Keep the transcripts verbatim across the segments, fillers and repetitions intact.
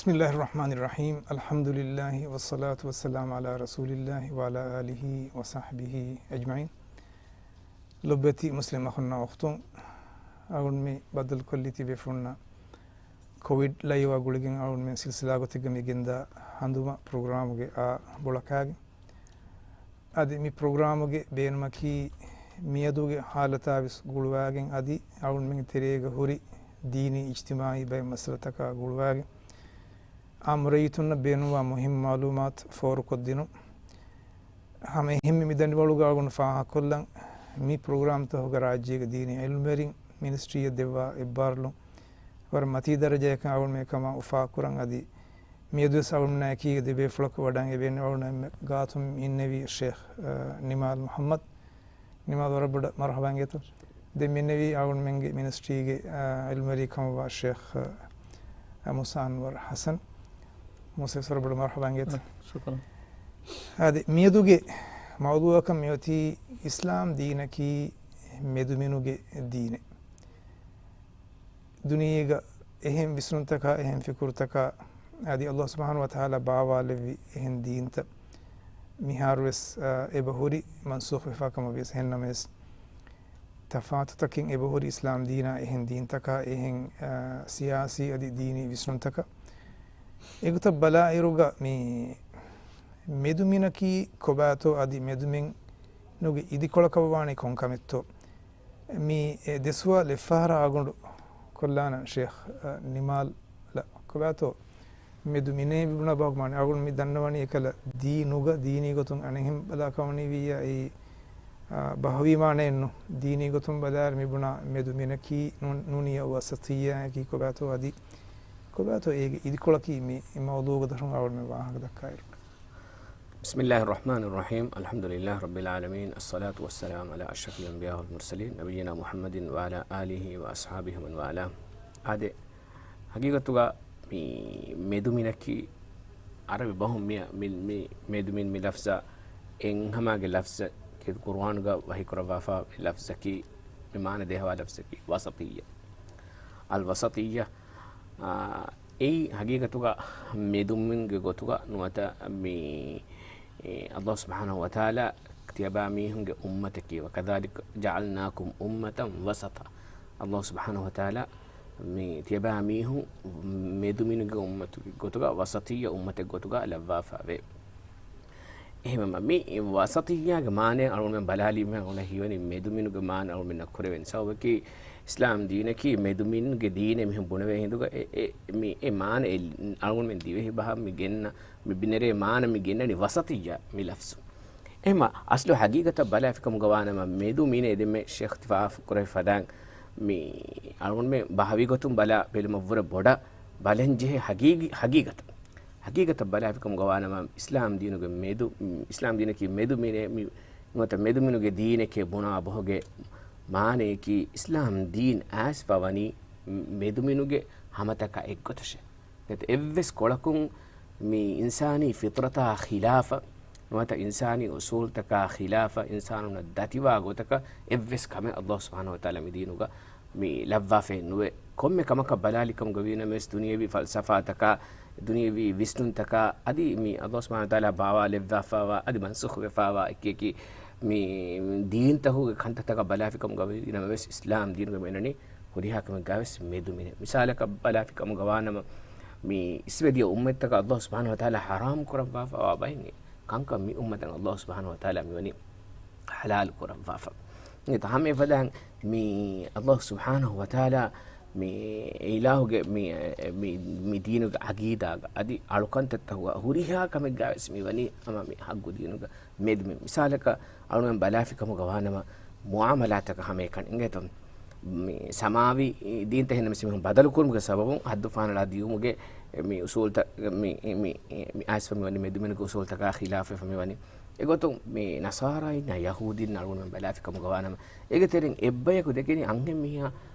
بسم الله الرحمن الرحيم. الحمد لله والصلاة والسلام على رسول الله وعلى آله وصحبه أجمعين. ލޮބުވެތި މުސްލިމް އަޚުންނާ އުޚްތުން، އަޅުން މި ބައްދަލުކޮށްލީ ތިބޭފުޅުންނަށް ކޮވިޑް ލައިވާ ގުޅިގެން އަޅުންމެން ސިލްސިލާ ގޮތެއްގަ މި ގެންދާ ހަނދުމަ ޕްރޮގްރާމުގެ އާ ބޮޅަކާގެ. އަދި މި ޕްރޮގްރާމުގެ ބޭނުމަކީ މިއަދުގެ ހާލަތާ ވެސް ގުޅުވާގެން އަދި އަޅުންމެންގެ ތެރޭގަ ހުރި ދީނީ އިޖްތިމާއީ ބައެއް މައްސަލަތަކާ ގުޅުވާގެން އާއްމު ރައްޔިތުންނަށް ބޭނުންވާ މުހިއްމު މައުލޫމާތު ފޯރުކޮށްދިނުން. ހަމަ އެހެންމެ މި ދަނޑިވަޅުގަ އަޅުގަނޑު ފާހަގަކޮށްލަން، މި ޕްރޮގްރާމްތަކުގަ ރާއްޖޭގެ ދީނީ އިލްމުވެރިން މިނިސްޓްރީއަށް ދެއްވާ އެއްބާރުލުން ވަރަށް މަތީ ދަރަޖައަކަށް އަޅުގަނޑުމެން އެކަމާ އުފާކުރަން. އަދި މިއަދުވެސް އަޅުގަނޑުމެންނާ އެކީގަ ދެބޭފުޅަކު ވަޑައިގެން އެބައިން އަޅުގަނޑު ގާތުން އިންނެވީ ޝޭޚް، އަ، ނިމާލް މުޙައްމަދު. ނިމާލް ވަރަށް ބޮޑަށް މަރުޙަބާ އިނގޭތޯ. ދެން މި އިންނެވީ އަޅުގަނޑުމެންގެ މިނިސްޓްރީގެ، އަ، އިލްމުވެރި ކަމަށްވާ ޝޭޚް، އަ، މޫސާ އަންވަރު ޙަސަން. މޫސާ ވަރަށް ބޮޑަށް މަރުޙަބާ އިނގޭތޯ. ޝުކުރަން. އާދެ، މިއަދުގެ މައުޟޫޢަކަށް މިއޮތީ އިސްލާމް ދީނަކީ މެދުމިނުގެ ދީނެއް. ދުނިޔޭގަ އެހެން ވިސްނުންތަކާ، އެހެން ފިކުރުތަކާ، އަދި ﷲ ސުބްޙާނަހޫ ވަތަޢާލާ ބާވާލެއްވި އެހެން ދީންތައް މިހާރުވެސް، އަ، އެބަހުރި މަންސޫޚް ވެފާ ކަމަށް ވިޔަސް، އެހެންނަމަވެސް، ތަފާތުތަކެއް އެބަހުރި އިސްލާމް ދީނާ އެހެން ދީންތަކާ އެހެން، އަ، ސިޔާސީ އަދި ދީނީ ވިސްނުންތަކަށް. އެގޮތަށް ބަލާއިރުގަ މި މެދުމިނަކީ ކޮބާތޯ އަދި މެދުމިނުގެ އިދިކޮޅަކަށް ވާނީ ކޮންކަމެއްތޯ؟ މި އެ ދެ ސުވާލު އެއްފަހަރާ އަޅުގަނޑު ކޮށްލާނަން ޝޭޚް، އަ، ނިމާލަށް. ކޮބާތޯ މެދުމިނޭ މިބުނާ ބަހުގެ މާނަ؟ އަޅުގަނޑު މި ދަންނަވަނީ އެކަލަ ދީނުގަ ދީނީ ގޮތުން އަނެއްހެން ބަލާ ކަމަނީވިއްޔާ އެއީ، އާ، ބަހުވީ މާނައެއްނު. ދީނީ ގޮތުން ބަލާއިރު މިބުނާ މެދުމިނަކީ ނޫ-، ނޫނިއްޔާ ވަސަޠިއްޔާއަކީ ކޮބާތޯ އަދި ކޮބާތޯ އޭގެ އިދިކޮޅަކީ މި މައުޟޫޢުގެ ދަށުން އަޅުގަނޑުމެން ވާހަކަ ދައްކާއިރު. بسم الله الرحمن الرحيم. الحمد لله رب العالمين. الصلاة والسلام على أشرف الأنبياء والمرسلين، نبينا محمد وعلى آله وأصحابه ومن والاه. އާދެ، ހަގީގަތުގަ މި މެދުމިނަކީ ޢަރަބި ބަހުން މި، މި، މި މެދުމިން މި ލަފްޒަށް އެއްހަމާގެ ލަފްޒެއް ކީ، ޤުރުއާނުގަ ވަޙީ ކުރައްވާފަ ލަފްޒަކީ، މި މާނަ ދޭހަވާ ލަފްޒަކީ ވަސަޠިއްޔަ. އަލް ވަސަޠިއްޔަ. އާ، އެއީ ހަގީގަތުގަ މެދުމިންގެ ގޮތުގަ ނުވަތަ މި، އެ، ﷲ ސުބްޙާނަހޫ ވަތަޢާލާ ތިޔަބާމީހުންގެ އުއްމަތަކީ، وكذلك جعلناكم أمة وسطا. ﷲ ސުބްޙާނަހޫ ވަތަޢާލާ މި ތިޔަބާމީހުން މެދުމިނުގެ އުއްމަތުގެ ގޮތުގަ، ވަސަޠިއްޔަ އުއްމަތެއް ގޮތުގަ ލައްވާފަވޭ. އެހެންވީމަ، މި ވަސަޠިއްޔާގެ މާނަ އަޅުގަނޑުމެން ބަލާލީމަ އަޅުގަނޑަށް ހީވަނީ މެދުމިނުގެ މާނަ އަޅުގަނޑުމެންނަށް ކުރެވޭނެ. ސަބަބަކީ އިސްލާމް ދީނަކީ މެދުމިނުގެ ދީނެއް މިހެން ބުނެވޭ ހިނދުގަ އެ، އެ، މި، އެ މާނަ އެ އަޅުގަނޑުމެން ދިވެހި ބަހަށް މި ގެންނަ، މި ބިނެރޭ މާނަ މި ގެންނަނީ ވަސަޠިއްޔާ މި ލަފްޒު. އެހެންވީމަ، އަސްލު ހަގީގަތަށް ބަލާފިކަމުގަ ވާނަމަ މެދުމިނެއް ދެންމެ ޝޭޚް ތި ފާހަގަކުރެއްވި ފަދައިން މި އަޅުގަނޑުމެން ބަހަވީ ގޮތުން ބަލާ ބެލުމަށްވުރެ ބޮޑަށް ބަލަންޖެހޭ ހަގީގީ، ހަގީގަތަށް. ހަގީގަތަށް ބަލާފިކަމުގަ ވާނަމަ، އިސްލާމް ދީނުގެ މެދު، އިސްލާމް ދީނަކީ މެދުމިނެއް މި، ނުވަތަ މެދުމިނުގެ ދީނެކޭ ބުނާ ބަހުގެ މާނަޔަކީ، އިސްލާމް ދީން އައިސްފަވަނީ މެދުމިނުގެ ހަމަތަކާ އެއްގޮތަށޭ. ނުވަތަ އެއްވެސް ކޮޅަކުން މި އިންސާނީ ފިޠްރަތާ ޚިލާފަށް، ނުވަތަ އިންސާނީ އުޞޫލުތަކާ ޚިލާފަށް، އިންސާނުންނަށް ދަތިވާ ގޮތަކަށް އެއްވެސް ކަމެއް ﷲ ސުބްޙާނަހޫ ވަތަޢާލާ މި ދީނުގަ މި ލައްވާފައެއް ނުވޭ. ކޮންމެ ކަމަކަށް ބަލާލިކަމުގަ ވީނަމަވެސް، ދުނިޔެވީ ފަލްސަފާތަކާ، ދުނިޔެވީ ވިސްނުންތަކާ، އަދި މި ﷲ ސުބްޙާނަހޫ ވަތަޢާލާ ބާވާލެއްވާފައިވާ، އަދި މަންސޫޚް ވެފައިވާ އެކި އެކި މި ދީންތަކުގެ ކަންތައްތަކަށް ބަލާފިކަމުގަ ވީނަމަވެސް، އިސްލާމް ދީނުގަ މި އިންނަނީ ހުރިހާ ކަމެއްގަވެސް މެދުމިނެއް. މިސާލަކަށް ބަލާފިކަމުގަ ވާނަމަ، މި އިސްވެދިޔަ އުއްމަތްތަކަށް ﷲ ސުބްޙާނަހޫ ވަތަޢާލާ ޙަރާމް ކުރައްވާފައިވާ ބައެއް ކަންކަން މި އުއްމަތަށް ﷲ ސުބްޙާނަހޫ ވަތަޢާލާ މިވަނީ ޙަލާލު ކުރައްވާފަ. އެ ހަމަ އެފަދައިން މި ﷲ ސުބްޙާނަހޫ ވަތަޢާލާ މި އިލާހުގެ މި، މި، މި ދީނުގެ ޢަގީދާގަ އަދި އަޅުކަންތައްތަކުގަ ހުރިހާ ކަމެއްގަވެސް މިވަނީ ހަމަ މި ޙައްޤު ދީނުގަ މެދުމިން. މިސާލަކަށް އަޅުގަނޑުމެން ބަލާފިކަމުގަ ވާނަމަ، މުޢާމަލާތަކަށް ހަމައެކަނި އިނގޭތޯ. މި ސަމާވީ ދީންތައް ހިންނަމެސް މިހުން ބަދަލުކުރުމުގެ ސަބަބުން ޙައްދު ފާނަޅާ ދިޔުމުގެ މި އުޞޫލުތައް މި، މި، މި އައިސްފަ މިވަނީ މެދުމިނުގެ އުޞޫލުތަކާ ޚިލާފުވެފަ މިވަނީ. އެގޮތުން މި ނަޞާރާއިންނާ ޔަހޫދީންނާ އަޅުގަނޑުމެން ބަލާފިކަމުގަ ވާނަމަ، އޭގެ ތެރެއިން އެއްބަޔަކު ދެކެނީ އަންހެން މީހާ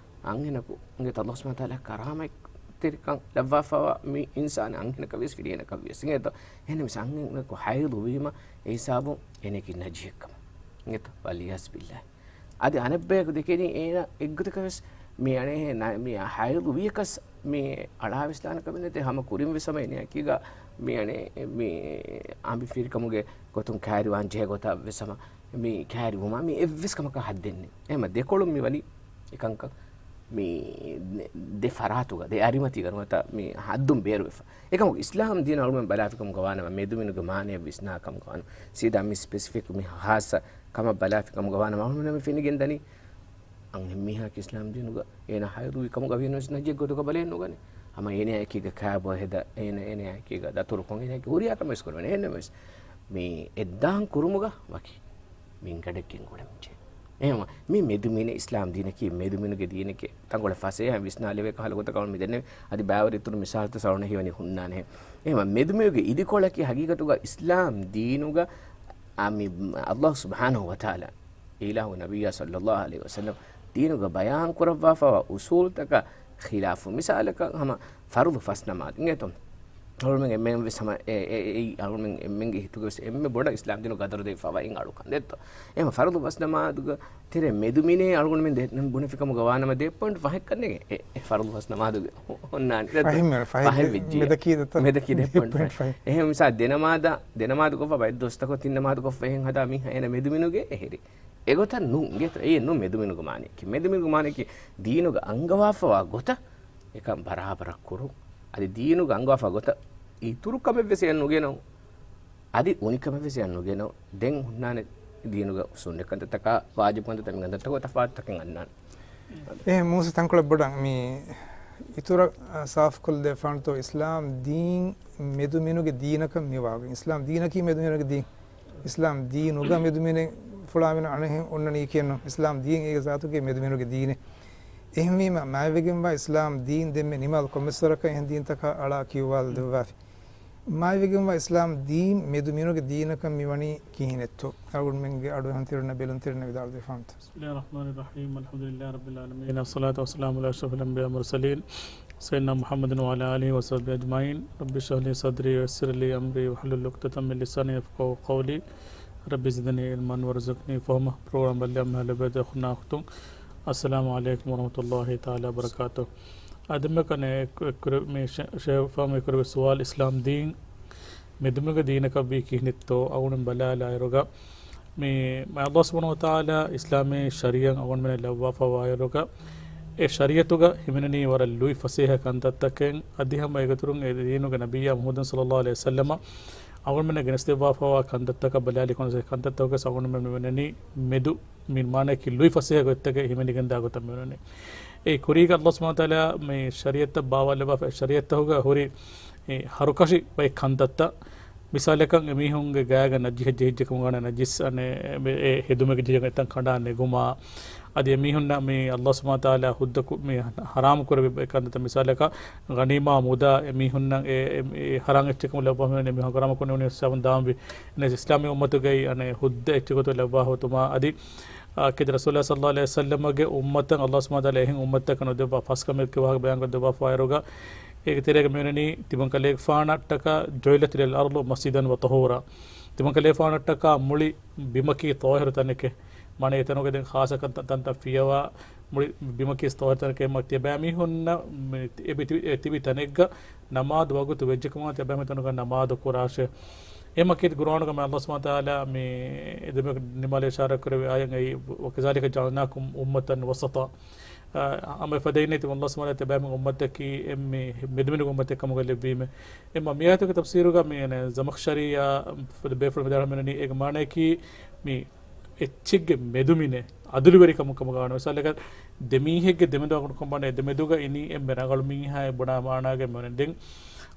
އަންހެނަކު އިނގޭތޯ ﷲ ސުބްޙާނަހޫ ވަތަޢާލާ ކަރާމަތްތެރިކަން ލައްވާފައިވާ މި އިންސާނެއް އަންހެނަކަށް ވިޔަސް ފިރިހެނަކަށް ވިޔަސް އިނގޭތޯ. އެހެންނަމަވެސް އަންހެނަކު ޙައިޟު ވީމަ އެ ހިސާބުން އޭނައަކީ ނަޖިހެއްކަމަށް އިނގޭތޯ. ވަލްޢިޔާޛު ބިއްލާހި. އަދި އަނެއްބަޔަކު ދެކެނީ އޭނަ އެއްގޮތަކަށް ވެސް މި އަނެއް ނަ-، މި ޙައިޟު ވިޔަކަސް މި އަޅާވިސްލާނެ ކަމެއް ނެތޭ. ހަމަ ކުރިން ވެސް ހަމަ އޭނައަކީގަ މި އަނެއް މި އަނބިފިރިކަމުގެ ގޮތުން ކައިރިވާން ޖެހޭ ގޮތަށް ވެސް ހަމަ މި ކައިރިވުމާ މި އެއްވެސް ކަމަކަށް ހައްދެއް ނެތް. އެހެމަ ދެކޮޅުން މި ވަނީ އެކަންކަން މި ދެ ފަރާތުގަ، ދެ އަރިމަތީގަ ނުވަތަ މި ހައްދުން ބޭރުވެފަ. އެކަމަކު އިސްލާމް ދީން އަޅުގަނޑު ބަލާފިކަމުގަ ވާނަމަ، މެދުމިނުގެ މާނައަށް ވިސްނާ ކަމުގަ ވާނަމަ، ސީދާ މި ސްޕެސިފިކް މި ހާއްސަ ކަމަށް ބަލާފިކަމުގަ ވާނަމަ، އަޅުގަނޑު މި ފެނިގެން ދަނީ އަންހެން މީހާއަކީ އިސްލާމް ދީނުގަ އޭނާ ހައިޟުވި ކަމުގަ ވިޔަންވެސް ނަޖެއް ގޮތުގަ ބަލައެއް ނުގަނެ. ހަމަ އޭނާއަކީގަ ކާބޯ ހެދަ، އޭނަ، އޭނާއަކީގަ ދަތުރުކޮށް، އޭނާއަކީ ހުރިހާ ކަމެއް ވެސް ކުރުވަން. އެހެންނަމަވެސް މި އެއްދާން ކުރުމުގަ ވަކި މިންގަނޑެއްގެން ގުޅެމުންޖެހޭ. އެހެމަ މި މެދުމިނެއް އިސްލާމް ދީނަކީ މެދުމިނުގެ ދީނެކޭ. ތަންކޮޅެއް ފަސޭހައިން ވިސްނާލެވޭ ކަހަލަ ގޮތަކަށް މި ދެންނެވި. އަދި ބައިވަރު އިތުރު މިސާލުތައް ސަޅުން ހީވަނީ ހުންނާނެ. އެހެމަ މެދުމިނުގެ އިދިކޮޅަކީ ހަގީގަތުގަ އިސްލާމް ދީނުގަ އާ، މި ﷲ ސުބްޙާނަހޫ ވަތަޢާލާ އިލާހު ނަބިއްޔާ ޞައްލައްލާހު ޢަލައިހި ވަސައްލަމް ދީނުގަ ބަޔާން ކުރައްވާފަވާ އުޞޫލުތަކާ ޚިލާފު. މިސާލަކަށް ހަމަ ފަރުޟު ފަސް ނަމާދު އިނގޭތޯ؟ އަޅުމެން އެންމެން ވެސް ހަމަ އެ، އެ، އެ، އެއީ އަޅުމެން އެންމެންގެ ހިތުގަ ވެސް އެންމެ ބޮޑަށް އިސްލާމް ދީނު ގަދަރު ދެވިފަވާ އިން އަޅުކަން ދެއްތޯ؟ އެހެމަ ފަރުޟު ފަސް ނަމާދުގަ ތެރޭ މެދުމިނޭ އަޅުގަނޑުމެން ދެ، ބުނެފިކަމުގަ ވާނަމަ ދެ ޕޮއިންޓް ފަހެއްކަން ނޭނގެ. އެ، އެ ފަރުޟު ފަސް ނަމާދުގެ އޮންނާނެ ދެއްތޯ؟ ފަހެއް މެ، ފަހެއް ފަހެއް ވެއްޖެ. މެދަކީ ދެ ޕޮއިންޓް ފަހެއް. އެހެން މިސާ ދެ ނަމާދަށް، ދެ ނަމާދު ކޮށްފަ ބައެއް ދުވަސްތަކު ތިން ނަމާދު ކޮށްފަ އެހެން ހަދާ މީހާ އޭނަ މެދުމިނުގެ އެހެރި. އެގޮތަށް ނޫން އިނގޭތޯ؟ އެއީ ނޫން މެދުމިނުގެ މާނައަކީ. މެދުމިނުގެ މާނައަކީ ދީނުގަ އަންގަވާފަވާ ގޮތަށް އެކަން ބަރާބަރަށް ކުރުން. އަދި ދީނުގަ އަންގަވާފަ ގޮތަށް އިތުރު ކަމެއް ވެސް އެއަށް ނުގެނައު. އަދި އުނިކަމެއް ވެސް އެއަށް ނުގެނައު. ދެން ހުންނާނެ ދީނުގަ ސުންނަތް ކަންތައްތަކާ، ވާޖިބު ކަންތައްތަކާ މި ކަންތައްތަކުގަ ތަފާތުތަކެއް އަންނާނެ. އެހެން މޫސަ ތަންކޮޅެއް ބޮޑަށް މި އިތުރަށް، އަ، ސާފުކޮށްލަދެއްވާނެތޯ އިސްލާމް ދީން މެދުމިނުގެ ދީނަކަށް މިވާގޮތް. އިސްލާމް ދީނަކީ މެދުމިނުގެ ދީން. އިސްލާމް ދީނުގަ މެދުމިނެއް ފުޅާވެން އަނެއްހެން އޮންނަނީކީއެއްނު. އިސްލާމް ދީން އޭގެ ޒާތުގައި މެދުމިނުގެ ދީނެއް. އެހެންވީމަ، މާތްވެގެންވާ އިސްލާމް ދީން ދެންމެ ނިމާލު ކޮންމެސް ވަރަކަށް އެހެން ދީންތަކާ އަޅާ ކިޔުވާލަދެއްވާފި. މާތްވެގެންވާ އިސްލާމް ދީން މެދުމިނުގެ ދީނަކަށް މިވަނީ ކިހިނެއްތޯ؟ އަޅުގަނޑުމެންގެ އަޑުއެހުން ތިރުންނަށް ބެލުން ތިރުންނަށް ވިދާޅުވެފާނެތޯ؟ بسم الله الرحمن الرحيم. الحمد لله رب العالمين. الصلاة والسلام على أشرف الأنبياء والمرسلين سيدنا محمد وعلى آله وصحبه أجمعين. رب اشرح لي صدري ويسر لي أمري واحلل عقدة من لساني يفقهوا قولي. رب زدني علما وارزقني فهما. ޕްރޮގްރާމް ބައްލަވާ މިހާރު ލިބޭ އަޚުންނާ އުޚްތުން، އައްސަލާމު ޢަލައިކުމް ވަރަޙްމަތުﷲ ތަޢާލާ ވަބަރަކާތުހު. އަދި މިކަން އެ ކު-، ކުރެ-، މި ޝެ-، ޝެފާ މި ކުރެވި ސުވާލު އިސްލާމް ދީން މެދުމިގެ ދީނަކަށްވީ ކިހިނެއްތޯ އަޅުގަނޑު ބަލާލާއިރުގަ، މި ﷲ ސުބްޙާނަހޫ ވަތަޢާލާ އިސްލާމީ ޝަރީޢަތް އަޅުގަނޑުމެންނަށް ލައްވާފަވާއިރުގަ، އެ ޝަރީޢަތުގަ ހިމެނެނީ ވަރަށް ލުއި ފަސޭހަ ކަންތައްތަކެއް. އަދި ހަމަ އޭގެއިތުރުން އެ ދީނުގެ ނަބިއްޔާ މުޙައްމަދު ޞައްލައްލާހު ޢަލައިހި ވަސައްލަމަ އަޅުގަނޑުމެންނަށް ގެނެސްދެއްވާފަވާ ކަންތައްތަކަށް ބަލާލި ކޮންމެސް ކަންތައްތަކުގެ އަޅުގަނޑުމެން މިވަނީ މެދު މި މާނައަކީ ލުއި ފަސޭހަ ގޮތްތަކެއް ހިމެނިގެންދާ ގޮތަށް މިވަނީ. އެ ކުރީގަ ﷲ ސުބްޙާނަހޫ ވަތަޢާލާ މި ޝަރީޢަތްތައް ބާވާލައްވާފަ، ޝަރީޢަތްތަކުގަ ހުރި އެ ހަރުކަށި ބައެއް ކަންތައްތައް، މިސާލަކަށް އެމީހުންގެ ގާގަ ނަޖިހެއް ޖެހިއްޖެ ކަމުގަ ނަޖިސް އަނެއް އެ ހެދުމެއް ޖެހިގެން އެތަން ކަނޑާ ނެގުމާ، އަދި އެމީހުންނަށް މި ﷲ ސުބްޙާނަހޫ ވަތަޢާލާ ހުއްދަ ކު-، މި ހަރާމު ކުރެއްވި ބައެއް ކަންތައްތައް، މިސާލަކަށް ޣަނީމާ މުދާ އެމީހުންނަށް އެ، އެ، އެ ހަރާމް އެއްޗެއް ކަމަށް ލައްވާފަ މިވަނީ، އެމީހުން ހަރާމް ކޮށް ނިމުނީ ސަބުން ދާންވި. އެހެނަސް އިސްލާމީ އުއްމަތުގައި އަނެއް ހުއްދަ އެއްޗެއް ގޮތަށް ލައްވާ ހުއްދަ އަދި އާ، ކީރިތި ރަސޫލާ ޞައްލައްލާހު ޢަލައިހި ވަސައްލަމަގެ އުއްމަތަށް ﷲ ސުބްޙާނަހޫ ވަތަޢާލާ އެހެން އުއްމަތަކަށް ނުދެއްވާ ފަސްކަމެއްގެ ވާހަކަ ބަޔާންކޮށް ދެއްވާފައިރުގަ، އޭގެ ތެރޭގަ މިވަނީ ތިމަންކަލޭގެފާނަށްޓަކާ جعلت لي الأرض مسجدا وطهورا. ތިމަންކަލޭގެފާނަށްޓަކާ މުޅި ބިމަކީ ޠާހިރު ތަނެކޭ. މާނަ އެތަނުގަ ދެން ޚާއްޞަ ކަންތައް ތަންތަން ފިޔަވާ މުޅި ބިމަކީ ޠާހިރު ތަނެކޭ. އެމަ ތިޔަބައިމީހުންނަށް މި ތި-، އެ ބި-، ތި-، އެ ތިބި ތަނެއްގަ ނަމާދު ވަގުތު ވެއްޖެކަމާ ތިޔަބައިމީހުން ތަނުގަ ނަމާދު ކުރާށޭ. އެމަ ކީރިތި ޤުރްއާނުގަ މި ﷲ ސުބްޙާނަހޫ ވަތަޢާލާ މި އެދެމެ ނިމާލެ އިޝާރާތް ކުރެވި އާޔަތް އެއީ، وكذلك جعلناكم أمة وسطا. އަ، ހަމަ އެފަދައިން ތިމަން ﷲ ސުބްޙާނަހޫ ވަތަޢާލާ ތިޔަބައިމީހުން އުއްމަތަކީ އެންމެ މެދުމިނުގެ އުއްމަތެއް ކަމުގަ ލެއްވީމެ. އެމަ މި އާޔަތުގެ ތަފްސީރުގަ މި އަނެއް ޒަމަޚްޝަރީއާ ފަދަ ބޭފުޅުން ވިދާޅުވަމެން އޭގެ މާނައަކީ މި އެއްޗެއްގެ މެދުމިނެއް، އަދުލުވެރިކަމު ކަމުގަ ވާނެ. މިސާލަކަށް ދެ މީހެއްގެ ދެމެދު އަގުން ކޮންބާނެ ދެމެދުގަ އިނީ އެންމެ ރަނގަޅު މީހާ ބުނާ މާނާގެ މިވަނީ. ދެން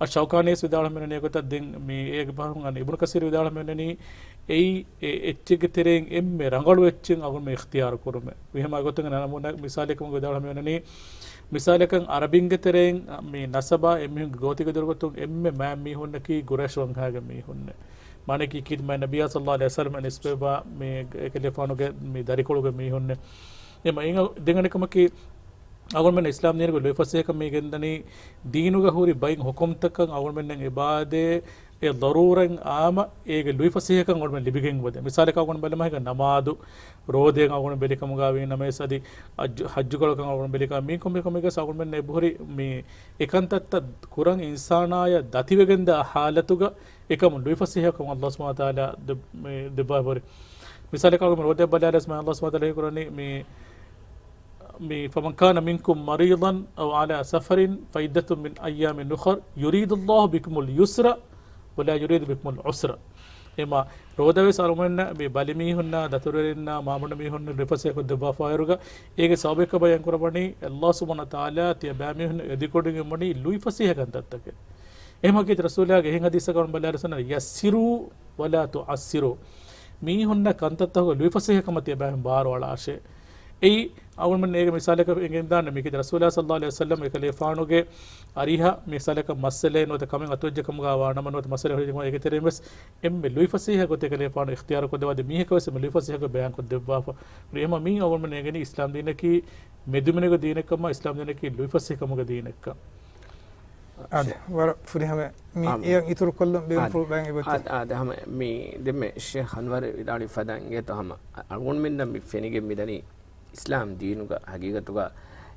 އައްޝައުކާނީސް ވިދާޅުވަމެން އެގޮތަށް ދެން މި އޭގެ ބަހުން އަން އިބްނު ކަސީރު ވިދާޅުވަމެން އެއީ އެއީ އެ އެއްޗެއްގެ ތެރެއިން އެންމެ ރަނގަޅު އެއްޗެއް އަގުން މި އިޚްތިޔާރު ކުރުމެއް. ވިހަމަ ގޮތުން ނަމޫނަ މިސާލެއް ކަމުގަ ވިދާޅުވަމެން މިސާލަކަށް އަރަބިންގެ ތެރެއިން މި ނަސަބާ އެމީހުންގެ ގޯތިގެ ދޮރުގޮތުން އެންމެ މާތް މީހުންނަކީ ޤުރައިޝް ވަންހާގެ މީހުންނެއް. މާނައަކީ ކީރިތި މާތް ނަބިއްޔާ ޞައްލައްލާހު ޢަލައިހި ވަސައްލަމަށް ނިސްބަތްވާ މި އެކަލޭފާނުގެ މި ދަރިކޮޅުގެ މީހުންނެއް. އެމަ އިނގ-، ދެން އަނެއްކަމަކީ، އަޅުގަނޑުމެން އިސްލާމް ދީނުގެ ލުއިފަސޭހަކަން މީގެންދަނީ، ދީނުގަ ހުރި ބައިން ހުކުމްތަކަށް އަޅުގަނޑުމެންނަށް އެބާދޭ، އެ ޟަރޫރަތް އާމަ އޭގެ ލުއިފަސޭހަކަން އަޅުގަނޑުމެން ލިބިގެން އޮތް. މިސާލަކަށް އަޅުގަނޑު ބަލަމާ ހިނގާ ނަމާދު، ރޯދައަށް އަޅުގަނޑު ބެލިކަމުގަ ވީ ނަމަވެސް އަދި އައްޖު-، ޙައްޖުކޮޅަކަށް އަޅުގަނޑު ބެލިކަމު މީ ކޮންމެ ކޮންމެ ގަސް އަޅުގަނޑުމެން އެބަހުރި މި އެކަންތައްތައް ކުރަން އިންސާނާޔަށް ދަތިވެގެންދާ ޙާލަތުގަ އެކަމު ލުއިފަސޭހަކަން ﷲ ސުބްޙާނަހޫ ވަތަޢާލާ ދެ-، މި ދެއްވާފަ ހުރި. މިސާލަކަށް އަޅުގަނޑު މި ރޯދައަށް ބަލާލަސް މާ ﷲ ސުބްޙާނަހޫ ވަތަޢާލާ ކުރަނީ މި މި، فمن كان منكم مريضا أو على سفر فعدة من أيام أخر يريد الله بكم اليسر ولا يريد بكم العسر. އެމާ، ރޯދަވެސް އަޅުގަނޑުމެންނަށް މި ބަލިމީހުންނާ، ދަތުރުވެރިންނާ، މާމަނު މީހުންނަށް ލުއިފަސޭހަކޮށް ދެއްވާފައިވާއިރުގަ، އޭގެ ސަބަބެއްކަމަށް ބަޔާން ކުރައްވަނީ، ﷲ ސުބްޙާނަހޫ ވަތަޢާލާ ތިޔަބައިމީހުން އެދިކޮށްގެން ވަނީ ލުއިފަސޭހަ ކަންތައްތަކެއް. އެހެން ހަގީގަތު ރަސޫލާގެ އެހެން ޙަދީޘްތަކަށް ބަލާލަސް، يسروا ولا تعسروا. މީހުންނަށް ކަންތައްތަކުގެ ލުއިފަސޭހަކަމަށް ތިޔަބައިމީހުން ބާރުއަޅާށޭ. އެއީ، އަޅުގަނޑުމެން އޭގެ މިސާލަކަށް އެނގެންދާނެ މިކީ ރަސޫލާ ޞައްލަﷲު ޢަލައިހި ވަސައްލަމް އެކަލޭފާނުގެ އަރިހަށް މިސާލަކަށް މައްސަލައެއް ނުވަތަ ކަމެއް އަތުވެއްޖެ ކަމުގަ ވާނަމަ ނުވަތަ މައްސަލަ ހުރި އެގެ ތެރެއިން ވެސް އެންމެ ލުއިފަސޭހަ ގޮތެއް އެކަލޭފާނު އިޚްތިޔާރު ކޮށްދެއްވާ އަދި މީހަކަށް ވެސް އެންމެ ލުއިފަސޭހަ ގޮތް ބަޔާން ކޮށްދެއްވާފަ. އެހެންވީމަ މީ އަޅުގަނޑުމެން އެނގެނީ އިސްލާމް ދީނަކީ މެދުމިނެގެ ދީނެއްކަމަށް، އިސްލާމް ދީނަކީ ލުއިފަސޭހަކަމުގެ ދީނެއްކަން. އާދެ، ވަރަށް ފުރިހަމަ މި އާ، އެޔަށް އިތުރު ކޮށްލުން ބޭނުންފުޅު ބައިން އެބަތި. އާދެ، އާދެ، ހަމަ މި ދެންމެ ޝޭޚް އަންވަރު ވިދާޅުވި ފަދަ އިނގޭތޯ ހަމަ އަޅުގަނޑުމެންނަށް މި ފެނިގެން މިދަނީ އިސްލާމް ދީނުގަ ހަގީގަތުގަ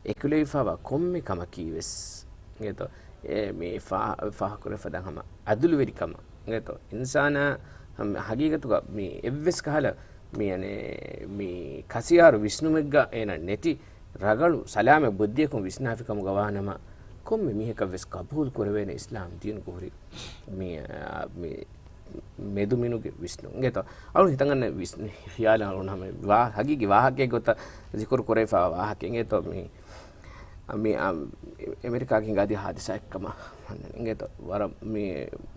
އެކުލެވިފައިވާ ކޮންމެ ކަމަކީ ވެސް އިނގޭތޯ، އެ މި ފާ-، ފާހަގަކުރެވި ފަދަ ހަމަ އަދުލުވެރިކަމަށް އިނގޭތޯ، އިންސާނާ ހަމަ ހަގީގަތުގަ މި އެއްވެސް ކަހަލަ މި އަނެ މި ކަސިޔާރު ވިސްނުމެއްގަ އޭނަ ނެތި ރަގަޅު ސަލާމަތް ބުއްދިއަކުން ވިސްނާފި ކަމުގަ ވާނަމަ، ކޮންމެ މީހަކަށް ވެސް ޤަބޫލު ކުރެވޭނެ އިސްލާމް ދީނުގަ ހުރި މި، އާ، މި މެދުމިނުގެ ވިސްނުން. އިނގޭތޯ؟ އަޅު ހިތަށް އަންނަ ވިސް-، ޚިޔާލަށް އަޅު ހަމަ ވާ-، ހަގީގީ ވާހަކައެއް ގޮތަށް ޒިކުރު ކުރެވިފައިވާ ވާހަކަ. އިނގޭތޯ؟ މި، މި، އާ، އެމެރިކާގެ ހިނގާދިޔަ ހާދިސާއެއްކަމަށް ވަންނަން. އިނގޭތޯ؟ ވަރަށް މި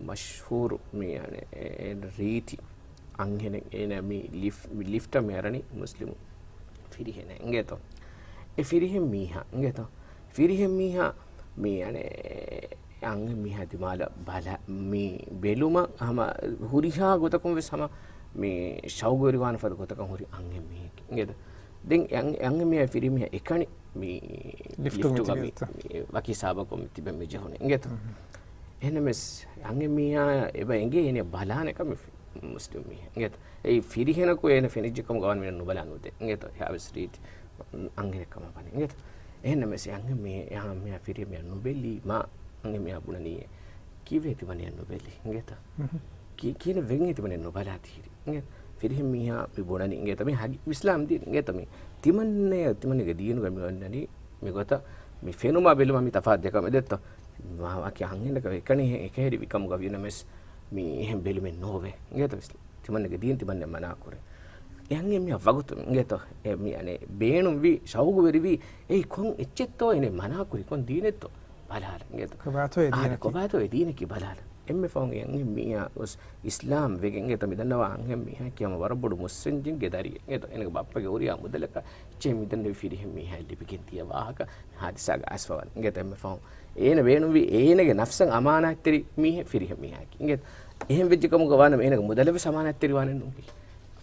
މަޝްހޫރު މި އަނެ އެ-، އެ ރީތި އަންހެނެއް އޭނަ މި ލިފް-، މި ލިފްޓަށް މި އަރަނީ މުސްލިމު ފިރިހެނެއް އިނގޭތޯ. އެ ފިރިހެން މީހާ އިނގޭތޯ. ފިރިހެން މީހާ މި އަނެ އަންހެން މީހާ ދިމާލަށް ބަލަ-، މި ބެލުމަށް ހަމަ ހުރިހާ ގޮތަކުން ވެސް ހަމަ މި ޝައުގުވެރިވާނެ ފަދަ ގޮތަކަށް ހުރި އަންހެން މީހެއް އިނގޭތޯ. ދެން އެ އަން-، އަންހެން މީހާ ފިރިމީހާ އެކަނި މި ލިފްޓުގަ ލިފްޓުގަ މި، ތިބެ. މި ވަކި ހިސާބަކުން މި ތިބެ މި ޖެހުނީ އިނގޭތޯ. އެހެންނަމަވެސް އަންހެން މީހާ އެބަ އެނގޭ އޭނަ ބަލާނެ ކަމެއް މުސްލިމް މީހެއް އިނގޭތޯ. އެއީ ފިރިހެނަކު އޭނަ ފެނިއްޖެ ކަމުގަ ވާން މީނަ ނުބަލާ ނުދޭ އިނގޭތޯ. ހާވެސް ރީތި އަންހެނެއް ކަމަށް ވަނީ އިނގޭތޯ. އެހެންނަމަވެސް އަންހެން މީ-، އެ އަންހެން މީހާ ފިރިހެން މީހާ ނުބެލީމާ އަންހެން މީހާ ބުނަނީ ކީއްވެ ތިމަން އެއަށް ނުބެލީ އިނގޭތޯ. ކި-، ކިހިނެއް ވެގެން ތިމަން އެއަށް ނުބަލާ ތިހިރީ އިނގޭތޯ. ފިރިހެން މީހާ މި ބުނަނީ އިނގޭތޯ. މި ހަގީ-، އިސްލާމް ދީން އިނގޭތޯ. މި ތިމަންނަޔަށް ތިމަންނަގެ ދީނުގަ މި ވަންނަނީ މި ގޮތަށް މި ފެނުމާ ބެލުމާ މި ތަފާތު ދެ ކަމެއް ދެއްތޯ. ވާ-، ވަކި އަންހެނަކަށް އެކަނި އެކަހެރި ވި ކަމުގަ ވީނަމަވެސް މި އެހެން ބެލުމެއް ނޯވޭ އިނގޭތޯ. ތިމަންނަގެ ދީން ތިމަންނަ މަނާ ކުރޭ. އެހެން މި ވަގުތު އިނގޭތޯ. އެ މި އަނެ ބޭނުންވީ، ޝައުގުވެރިވީ، އެއީ ކޮން އެއްޗެއްތޯ އޭނަ މަނާ ކުރީ ކޮން ދީނެއްތޯ ބަލާލަ އިނގޭތޯ. ކޮބާތޯ އެ އާ، ދީނަކީ؟ ކޮބާތޯ އެ ދީނަކީ ބަލާލަ. އެންމެ ފަހުން އެ އަންހެން މީހާ ގޮސް އިސްލާމް ވެގެން އިނގޭތޯ. މި ދަންނަވާ އަންހެން މީހާ ކިޔަމަ ވަރަށް ބޮޑު މުސްރިންޖިންގެ ދަރިއެއް އިނގޭތޯ. އޭނަގެ ބައްޕަގެ ހުރިހާ މުދަލަކަށް އެއްޗެއް މިދަންނަވި ފިރިހެން މީހާ ލިބިގެން ދިޔަ ވާހަކަ ހާދިސާގަ އައިސްފަވަން އިނގޭތޯ. އެންމެ ފަހުން އޭނަ ބޭނުންވީ އޭނަގެ ނަފްސަށް އަމާނާތްތެރި މީހެއް ފިރިހެން މީހާއަކީ އިނގޭތޯ. އެހެން ވެއްޖެ ކަމުގަ ވާނަމަ އޭނަގެ މުދަލެއް ވެސް އަމާނާތްތެރިވާނެ ނޫންކީ.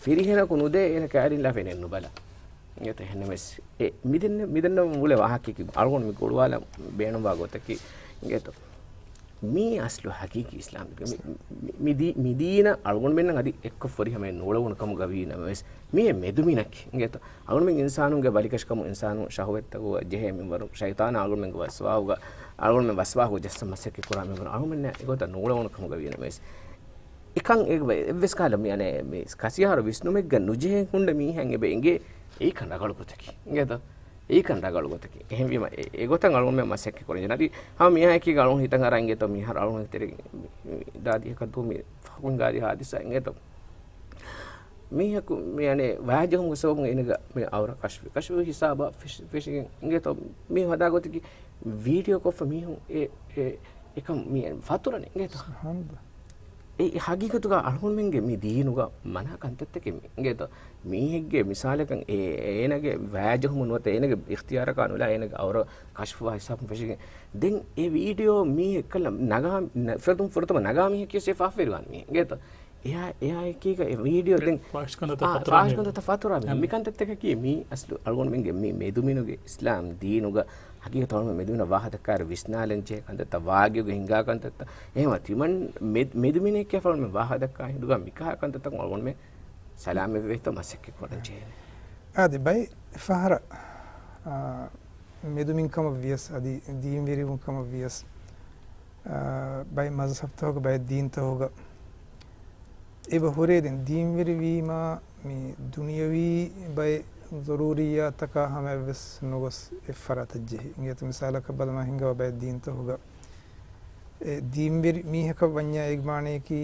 ފިރިހެނަކު ނުދޭ އޭނަ ކައިރިން ލާފަ އޭނަ ނުބަލާ. އެތަ އެހެންނަމަވެސް އެ މިދެންނެ-، މިދެންނެވުން އުޅޭ ވާހަކައަކީ އަޅުގަނޑު މި ގުޅުވާލަން ބޭނުންވާ ގޮތަކީ އިނގޭތޯ. މީ އަސްލު ހަގީގީ އިސްލާމް ދީން. މި، މި، މި ދީ-، މި ދީނަށް އަޅުގަނޑުމެންނަށް އަދި އެއްކޮށް ފުރިހަމައެއް ނޫޅެވުނު ކަމުގަ ވީ ނަމަވެސް، މީ އެއް މެދުމިނަކީ އިނގޭތޯ. އަޅުގަނޑުމެން އިންސާނުންގެ ބަލިކަށިކަމުން އިންސާނު ޝަހުވަތްތަކުގަ ޖެހޭ މިންވަރު ޝައިޠާނާ އަޅުގަނޑުމެންގެ ވަސްވާހުގަ، އަޅުގަނޑުމެން ވަސްވާހުގަ ޖައްސަން މަސައްކަތް ކުރާ މިންވަރު އަޅުގަނޑުމެންނަށް އެގޮތަށް ނޫޅެވުނު ކަމުގަ ވީ ނަމަވެސް، އެކަން އެ-، އެއްވެސް ކަހަލަ މި އަނެ މި ކަސިޔާރު ވިސްނުމެއްގަ ނުޖެހޭ ހުންނަ މީހެއް އެބަ އެނގޭ. އެއީކަން ރަގަޅު ގޮތަކީ. އިނގޭތަ؟ އެއީކަން ރަގަޅު ގޮތަކީ. އެހެންވީމަ އެ-، އެގޮތަށް އަޅުގަނޑުމެން މަސައްކަތް ކުރަން ޖެހޭ. އަދި ހަމަ މިހާއެކީގަ އަޅުގަނޑު ހިތަށް އަރާ އިނގޭތަ މިހާރު އަޅުގަނޑު ތެރޭ މި-، މި ދާދިހަކަށް ދޫ މި ފަހުން ގާދި ހާދިސާ އިނގޭތަ؟ މީހަކު މި އަނެ ވަޔާޖެހުމުގެ ސަބަބުން އޭނަގެ މި އައުރަ ކަޝްފު، ކަޝްފު ހިސާބަށް ފެށި-، ފެށިގެން އިނގޭތަ؟ މީ ހަދާ ގޮތަކީ ވީޑިއޯ ކޮށްފަ މީހުން އެ، އެ، އެކަން މި ފަތުރަނީ އިނގޭތަ؟ ސުބްޙާނަﷲ. އެ ހަގީގަތުގަ އަޅުގަނޑުމެންގެ މި ދީނުގަ މަނާ ކަންތައްތަކެއް މި އިނގޭތޯ؟ މީހެއްގެ މިސާލަކަށް އެ-، އޭނަގެ ވަޔާޖެހުމުން ނުވަތަ އޭނަގެ އިޚްތިޔާރަކާ ނުލާ އޭނަގެ އައުރަ ކަޝްފުވާ ހިސާބުން ފެށިގެން. ދެން އެ ވީޑިއޯ މީ އެއްކަލަ ނަގާ، ނަ-، ފުރަތަމަ، ފުރަތަމަ ނަގާ މީހަކީ ސޭ ފާފަވެރިވާން މީހެއް އިނގޭތޯ؟ އެއާ އެއާއެކީގަ އެ ވީޑިއޯ ދެން ފާހިޝް ކަންތައްތައް އާ، ފަތުރާ ފާހިޝް މީހުން. ކަންތައްތައް ފަތުރާ މީހުން. މިކަންތައްތަކަކީ މީ އަސްލު އަޅުގަނޑުމެންގެ މި މެދުމިނުގެ އިސްލާމް ދީނުގަ ހަގީގަތަށް އަޅުގަނޑުމެން މެދުމިނަށް ވާހަކަ ދައްކާއިރު ވިސްނާލަން ޖެހޭ ކަންތައްތައް، ވާގިޔުގަ ހިނގާ ކަންތައްތައް، އެހެމަ ތިމަން މެ-، މެދުމިނެއް ކިޔާފަ އަޅުގަނޑުމެން ވާހަކަ ދައްކާ ހިނދުގަ މިކަހަލަ ކަންތައްތަކުން އަޅުގަނޑުމެން ސަލާމަތްވެވޭތޯ މަސައްކަތް ކުރަން ޖެހޭނެ. އާދެ، ބައެއް ފަހަރަށް، އާ، މެދުމިންކަމަށް ވިޔަސް، އަދި ދީންވެރިވުންކަމަށް ވިޔަސް، އާ، ބައެއް މަޒްހަބްތަކުގަ، ބައެއް ދީންތަކުގަ އެބަ ހުރޭ. ދެން ދީންވެރިވީމާ، މި ދުނިޔަވީ ބައެއް ޒަރޫރިއްޔާތަކާ ހަމައަށްވެސް ނުގޮސް އެއްފަރާތަށް ޖެހި. އިނގޭތަ މިސާލަކަށް ބަލަމާ ހިނގާ ބައެއް ދީންތަކުގަ އެ ދީންވެރި މީހަކަށް ވަންޏާ އޭގެ މާނަޔަކީ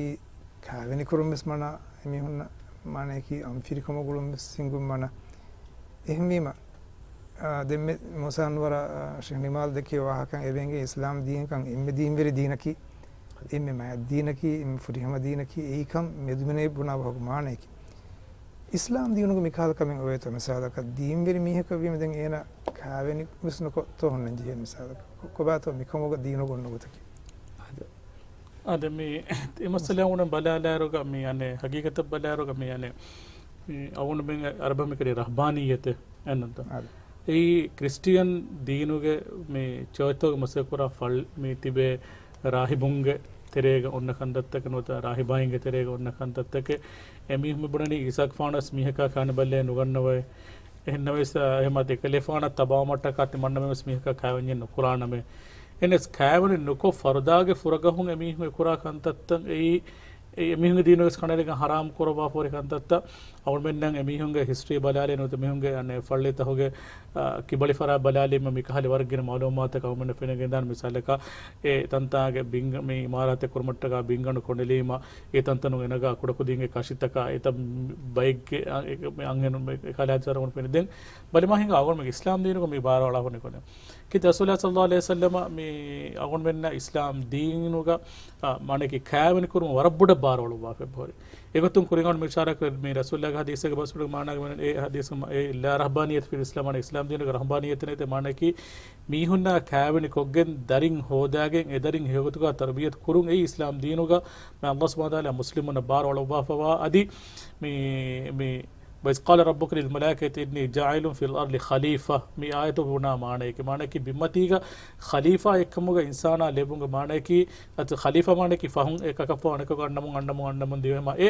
ކާވެނިކުރުން ވެސް މަނާ، އެމީހުންނަށް މާނަޔަކީ އަންފިރިކަމަށް ގުޅުން ވެސް ހިނގުން މަނާ. އެހެންވީމަ، އާ، ދެންމެ މޫސާ އަންވަރާ، އާ، ޝޭޚް ނިމާލް ދެއްކި ވާހަކަ އެބަ އެނގޭ އިސްލާމް ދީންކަން އެންމެ ދީންވެރި ދީނަކީ، އެންމެ މާތް ދީނަކީ، އެންމެ ފުރިހަމަ ދީނަކީ، އެއީކަން މެދުމިނެއް ބުނާ ބަހުގެ މާނަޔަކީ. އިސްލާމް ދީނުގަ މިކަހަލަ ކަމެއް އޮވޭތޯ މިސާލަކަށް ދީންވެރި މީހަކަށް ވީމަ ދެން އޭނަ ކާވެނި ވެސް ނުކޮށްތޯ ހުންނަން ޖެހޭ މިސާލަކަށް. ކޮ-، ކޮބާތޯ މިކަމުގަ ދީނުގަ އޮންނަ ގޮތަކީ؟ އާދެ، މި އެ މައްސަލަ އަޅުގަނޑު ބަލާލާއިރުގަ މި އަނެއް ހަގީގަތަށް ބަލާއިރުގަ މި އަނެއް މި އަޅުގަނޑުމެން އަރަބަށް މި ކަންނޭ ރަހްބާނިއްޔަތެއް އެންނަންތަ؟ އާދެ. އެއީ ކްރިސްޓިއަން ދީނުގެ މި ޗާތޯގެ މަސައްކަތް ކުރާ ފަޅް މި ތިބޭ ރާހިބުންގެ ތެރޭގަ އޮންނަ ކަންތައްތަކެއް ނުވަތަ ރާހިބާއިންގެ ތެރޭގަ އޮންނަ ކަންތައްތަކެއް. އެމީހުން މި ބުނަނީ އީސާގެފާނުވެސް މީހަކާ ކާނެ ބައްލޭ ނުގަންނަވައި. އެހެންނަމަވެސް، އާ، އެހެމަ އެކަލޭފާނަށް ތަބާވުމަށްޓަކާ ތިމަންނަމެންވެސް މީހަކާ ކާވެންޏެއް ނުކުރާނަމޭ. އެހެނަސް ކާވެނި ނުކޮށް ފަރުދާގެ ފުރަގަހުން އެމީހުން އެކުރާ ކަންތައްތައް އެއީ، އެ އެމީހުންގެ ދީނުގަސް ކަނޑައެޅިގެން ހަރާމް ކުރައްވާފަ ހުރި ކަންތައްތައް. އަޅުމެންނަށް އެމީހުންގެ ހިސްޓްރީ ބަލާލި ނުވަތަ މީހުންގެ އަނެއް ފައްޅިތަކުގެ، އާ، ކިބަޅި ފަރާތް ބަލާލީމަ މިކަހަލަ ވަރަށް ގިނަ މައުލޫމާތަކަށް އަޅުމެންނަށް ފެނިގެންދާނެ. މިސާލަކަށް އެ ތަންތާގެ ބިންގަ-، މި އިމާރާތެއް ކުރުމަށްޓަކާ ބިންގަނޑު ކޮނޑެލީމަ އެ ތަންތަނުން އެނަގާ ކުޑަކުދިންގެ ކަށިތަކާ އެތައް ބައެއްގެ އަ-، އެ-، މި އަންހެނުން މި ކަލާތި ސަރަވަން ފެނި. ދެން ބަލިމާ ހިނގާ އަޅުގަނޑުމެން އިސްލާމް ދީނުގަ މި ބާރު އަޅާ ހުނިކޮށް. ކީރިތި ރަސޫލާ ޞައްލަﷲު ޢަލައިހި ވަސައްލަމަ މި އަޅުގަނޑުމެންނަށް އިސްލާމް ދީނުގަ، އަ، މާނައަކީ ކާވެނި ކުރުމަށް ވަރަށް ބޮޑަށް ބާރު އަޅުއްވާފަ އެބަހުރި. އެގޮތުން ކުރިން އަޅުގަނޑު މި އިޝާރާތް ކުރި މި ރަސޫލާގެ ޙަދީޘެއްގެ ބަސްފުޅުގެ މާނައަކީ އެ ޙަދީޘް އެ لا رهبانية في الإسلام، މާނަ އިސްލާމް ދީނުގަ ރަހްބާނިއްޔަތެއް ނެތޭ. މާނައަކީ މީހުންނާ ކާވެނި ކޮށްގެން ދަރިން ހޯދާގެން އެ ދަރިން ހެޔޮގޮތުގަ ތަރުބިޔަތު ކުރުން އެއީ އިސްލާމް ދީނުގަ މި ﷲ ސުބްޙާނަހޫ ވަތަޢާލާ މުސްލިމުންނަށް ބާރު އަޅުއްވާފަވާ އަދި މި، މި وإذ قال ربك للملائكة إني جاعل في الأرض خليفة، މި އާޔަތު ބުނާ މާނައެކޭ. މާނައަކީ ބިންމަތީގަ ޚަލީފާ އެއްކަމުގަ އިންސާނާ ލެއްވުމުގެ މާނައަކީ، އަދި ޚަލީފާ މާނައަކީ ފަހުން އެކަކަށްފަހު އަނެކަކަށް އަންނަމުން، އަންނަމުން، އަންނަމުން ދިޔަ އެހެމަ އެ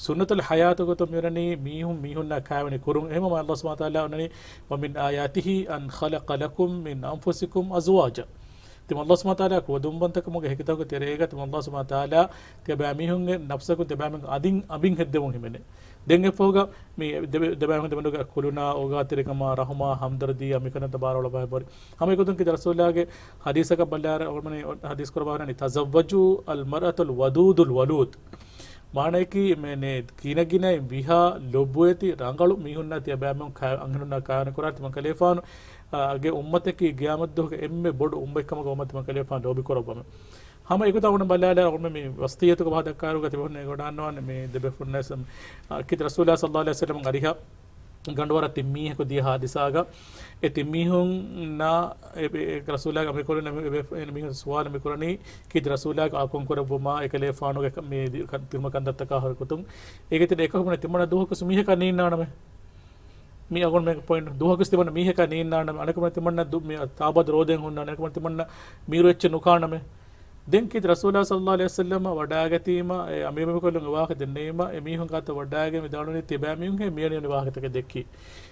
ސުންނަތުލް ޙަޔާތު ގޮތުން މިއުޅެނީ މީހުން މީހުންނާ ކާވެނި ކުރުން. އެހެމަ ﷲ ސުބްޙާނަހޫ ވަތަޢާލާ އޮންނަނީ، ومن آياته أن خلق لكم من أنفسكم أزواجا. ތިމަން ﷲ ސުބްޙާނަހޫ ވަތަޢާލާ ކުޅަދުންވަންތަކަމުގެ ހެކިތަކުގެ ތެރޭގަ ތިމަން ﷲ ސުބްޙާނަހޫ ވަތަޢާލާ ތިޔަބައިމީހުންގެ ނަފްސަކުން ތިޔަބައިމީހުން އަދިން އަނބިން ހެއްދެވުން ހިމެނޭ. ދެން އެއަށްފަހުގަ މި ދެބެ-، ދެބައިމީހުން ދެމެދުގަ ކުލުނާ އޯގާތެރިކަމާ ރަޙުމާ ހަމްދަރްދީއާ މިކަންތައް ބާރު އަޅުއްވާފަ އެބަހުރި. ހަމަ އެގޮތުން ކީރިތި ރަސޫލާގެ ޙަދީޘަކަށް ބަލާއިރު އަޅުގަނޑުމެން ޙަދީޘް ކުރައްވާފަ ވަނީ تزوجوا المرأة الودود الولود. މާނައަކީ މެ-، ނޭ، ގިނަގިނައިން ވިހާ ލޮބުވެތި ރަނގަޅު މީހުންނާ ތިޔަބައިމީހުން ކާ-، އަންހެނުންނާ ކާވެނި ކުރާ ތިމަން ކަލޭފާނު، އާ، ގެ އުއްމަތަކީ ގިޔާމަތްދުވަހުގެ އެންމެ ބޮޑު އުއްމަތްކަމުގަ އުއްމަތް ތިމަން ކަލޭފާނު ލޯބިކުރައްވަމެ. ހަމަ އެގޮތަށް އަޅުގަނޑު ބަލާލާ އަޅުގަނޑު މި ވަސްތިއްޔަތުގެ ބަހަށް ދައްކާއިރުގަ ތިބެހުން އެގޮޑާންނަވާނެ މި ދެބެފުންނަސް، އާ، ކީރިތި ރަސޫލާ ޞައްލަﷲު ޢަލައިހި ވަސައްލަމަ އަރިހަށް ގަނޑުވަރަށް ތިން މީހަކު ދިޔަ ހާދިސާގަ އެ ތިން މީހުންނާ އެ، އެ، އެ ރަސޫލާގެ އަމިއްކޮޅުން އެ، އެ، އެ މީހުން ސުވާލު މި ކުރަނީ ކީރިތި ރަސޫލާގެ އާ ކޮން ކުރެއްވުމާ އެކަލޭފާނުގެ ކަ-، މި ދި-، ކަ-، ދިރުމަ ކަންތައްތަކާ ހުރި ގޮތުން. އޭގެ ތެރޭ އެކަކު ބުނޭ ތިމަންނަ ދުވަހަކު ސު މީހަކާ ނީންނާނަމޭ. މި އަޅުގަނޑުމެންގެ ޕޮއިންޓް ދުވަހަކުސް ތިމަންނަ މީހަކާ ނީންނާނަމޭ. އަނެކު ބުނޭ ތިމަންނަ ދު-، މި ތާބަދު ރޯދައިން ހުންނާނެ. އަނެކު ބުނޭ ތިމަންނަ މީރު އެއްޗެއް ނުކާނަމޭ. ދެން ކީރިތި ރަސޫލާ ޞައްލަﷲު ޢަލައިހި ވަސައްލަމަ ވަޑާގަތީމަ، އެ އަމީރުލްމުއުމިނީން ކޮށްލުން އެ ވާހަކަ ދެންނެވީމަ، އެ މީހުން ގާތަށް ވަޑާގެން ވިދާޅުވި ތިބާމީހުން ހޭ މިއަނި ވާހަކަތަކެއް ދެއްކީ.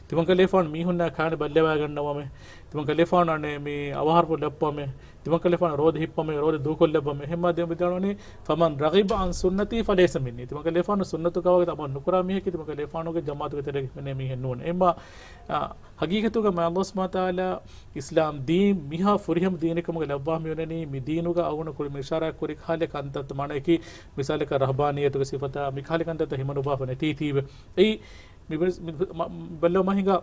ތިމަން ކަލޭފާނު މީހުންނާ ކާނެ ބައްލަވާގަންނަވަމޭ. ތިމަން ކަލޭފާނު އަނެއް މި އަވަހާރަފުޅު ލައްޕަމޭ. ތިމަން ކަލޭފާނު ރޯދަ ހިއްޕަމޭ، ރޯދަ ދޫކޮށްލައްވަމޭ. އެހެންމާ ދެން ވިދާޅުވަނީ، فمن رغب عن سنتي فليس مني. ތިމަން ކަލޭފާނު ސުންނަތު ކާވާގަ އަމަލު ނުކުރާ މީހަކީ ތިމަން ކަލޭފާނުގެ ޖަމާޢަތުގެ ތެރޭގަ ހިމެނޭ މީހެއް ނޫން. އެހެންމާ، އާ، ހަގީގަތުގަ މާ ﷲ ސުބްޙާނަހޫ ވަތަޢާލާ އިސްލާމް ދީން މިހާ ފުރިހަމަ ދީނެއް ކަމުގަ ލައްވާ މިއުޅެނީ މި ދީނުގަ އަޅުގަނޑު ކުރިން މި އިޝާރާތް ކުރި ކަހަލަ ކަންތައްތައް މާނައަކީ މިސާލަކަށް ރަހްބާނިއްޔަތުގެ ސިފަތާ މި ކަހަލަ ކަންތައްތައް ހިމަނުއްވާފަ ނެތީތީވެ. އެއީ މި ބެ-، މި ބަ-، މަ-، ބައްލަވަމާ ހިނގާ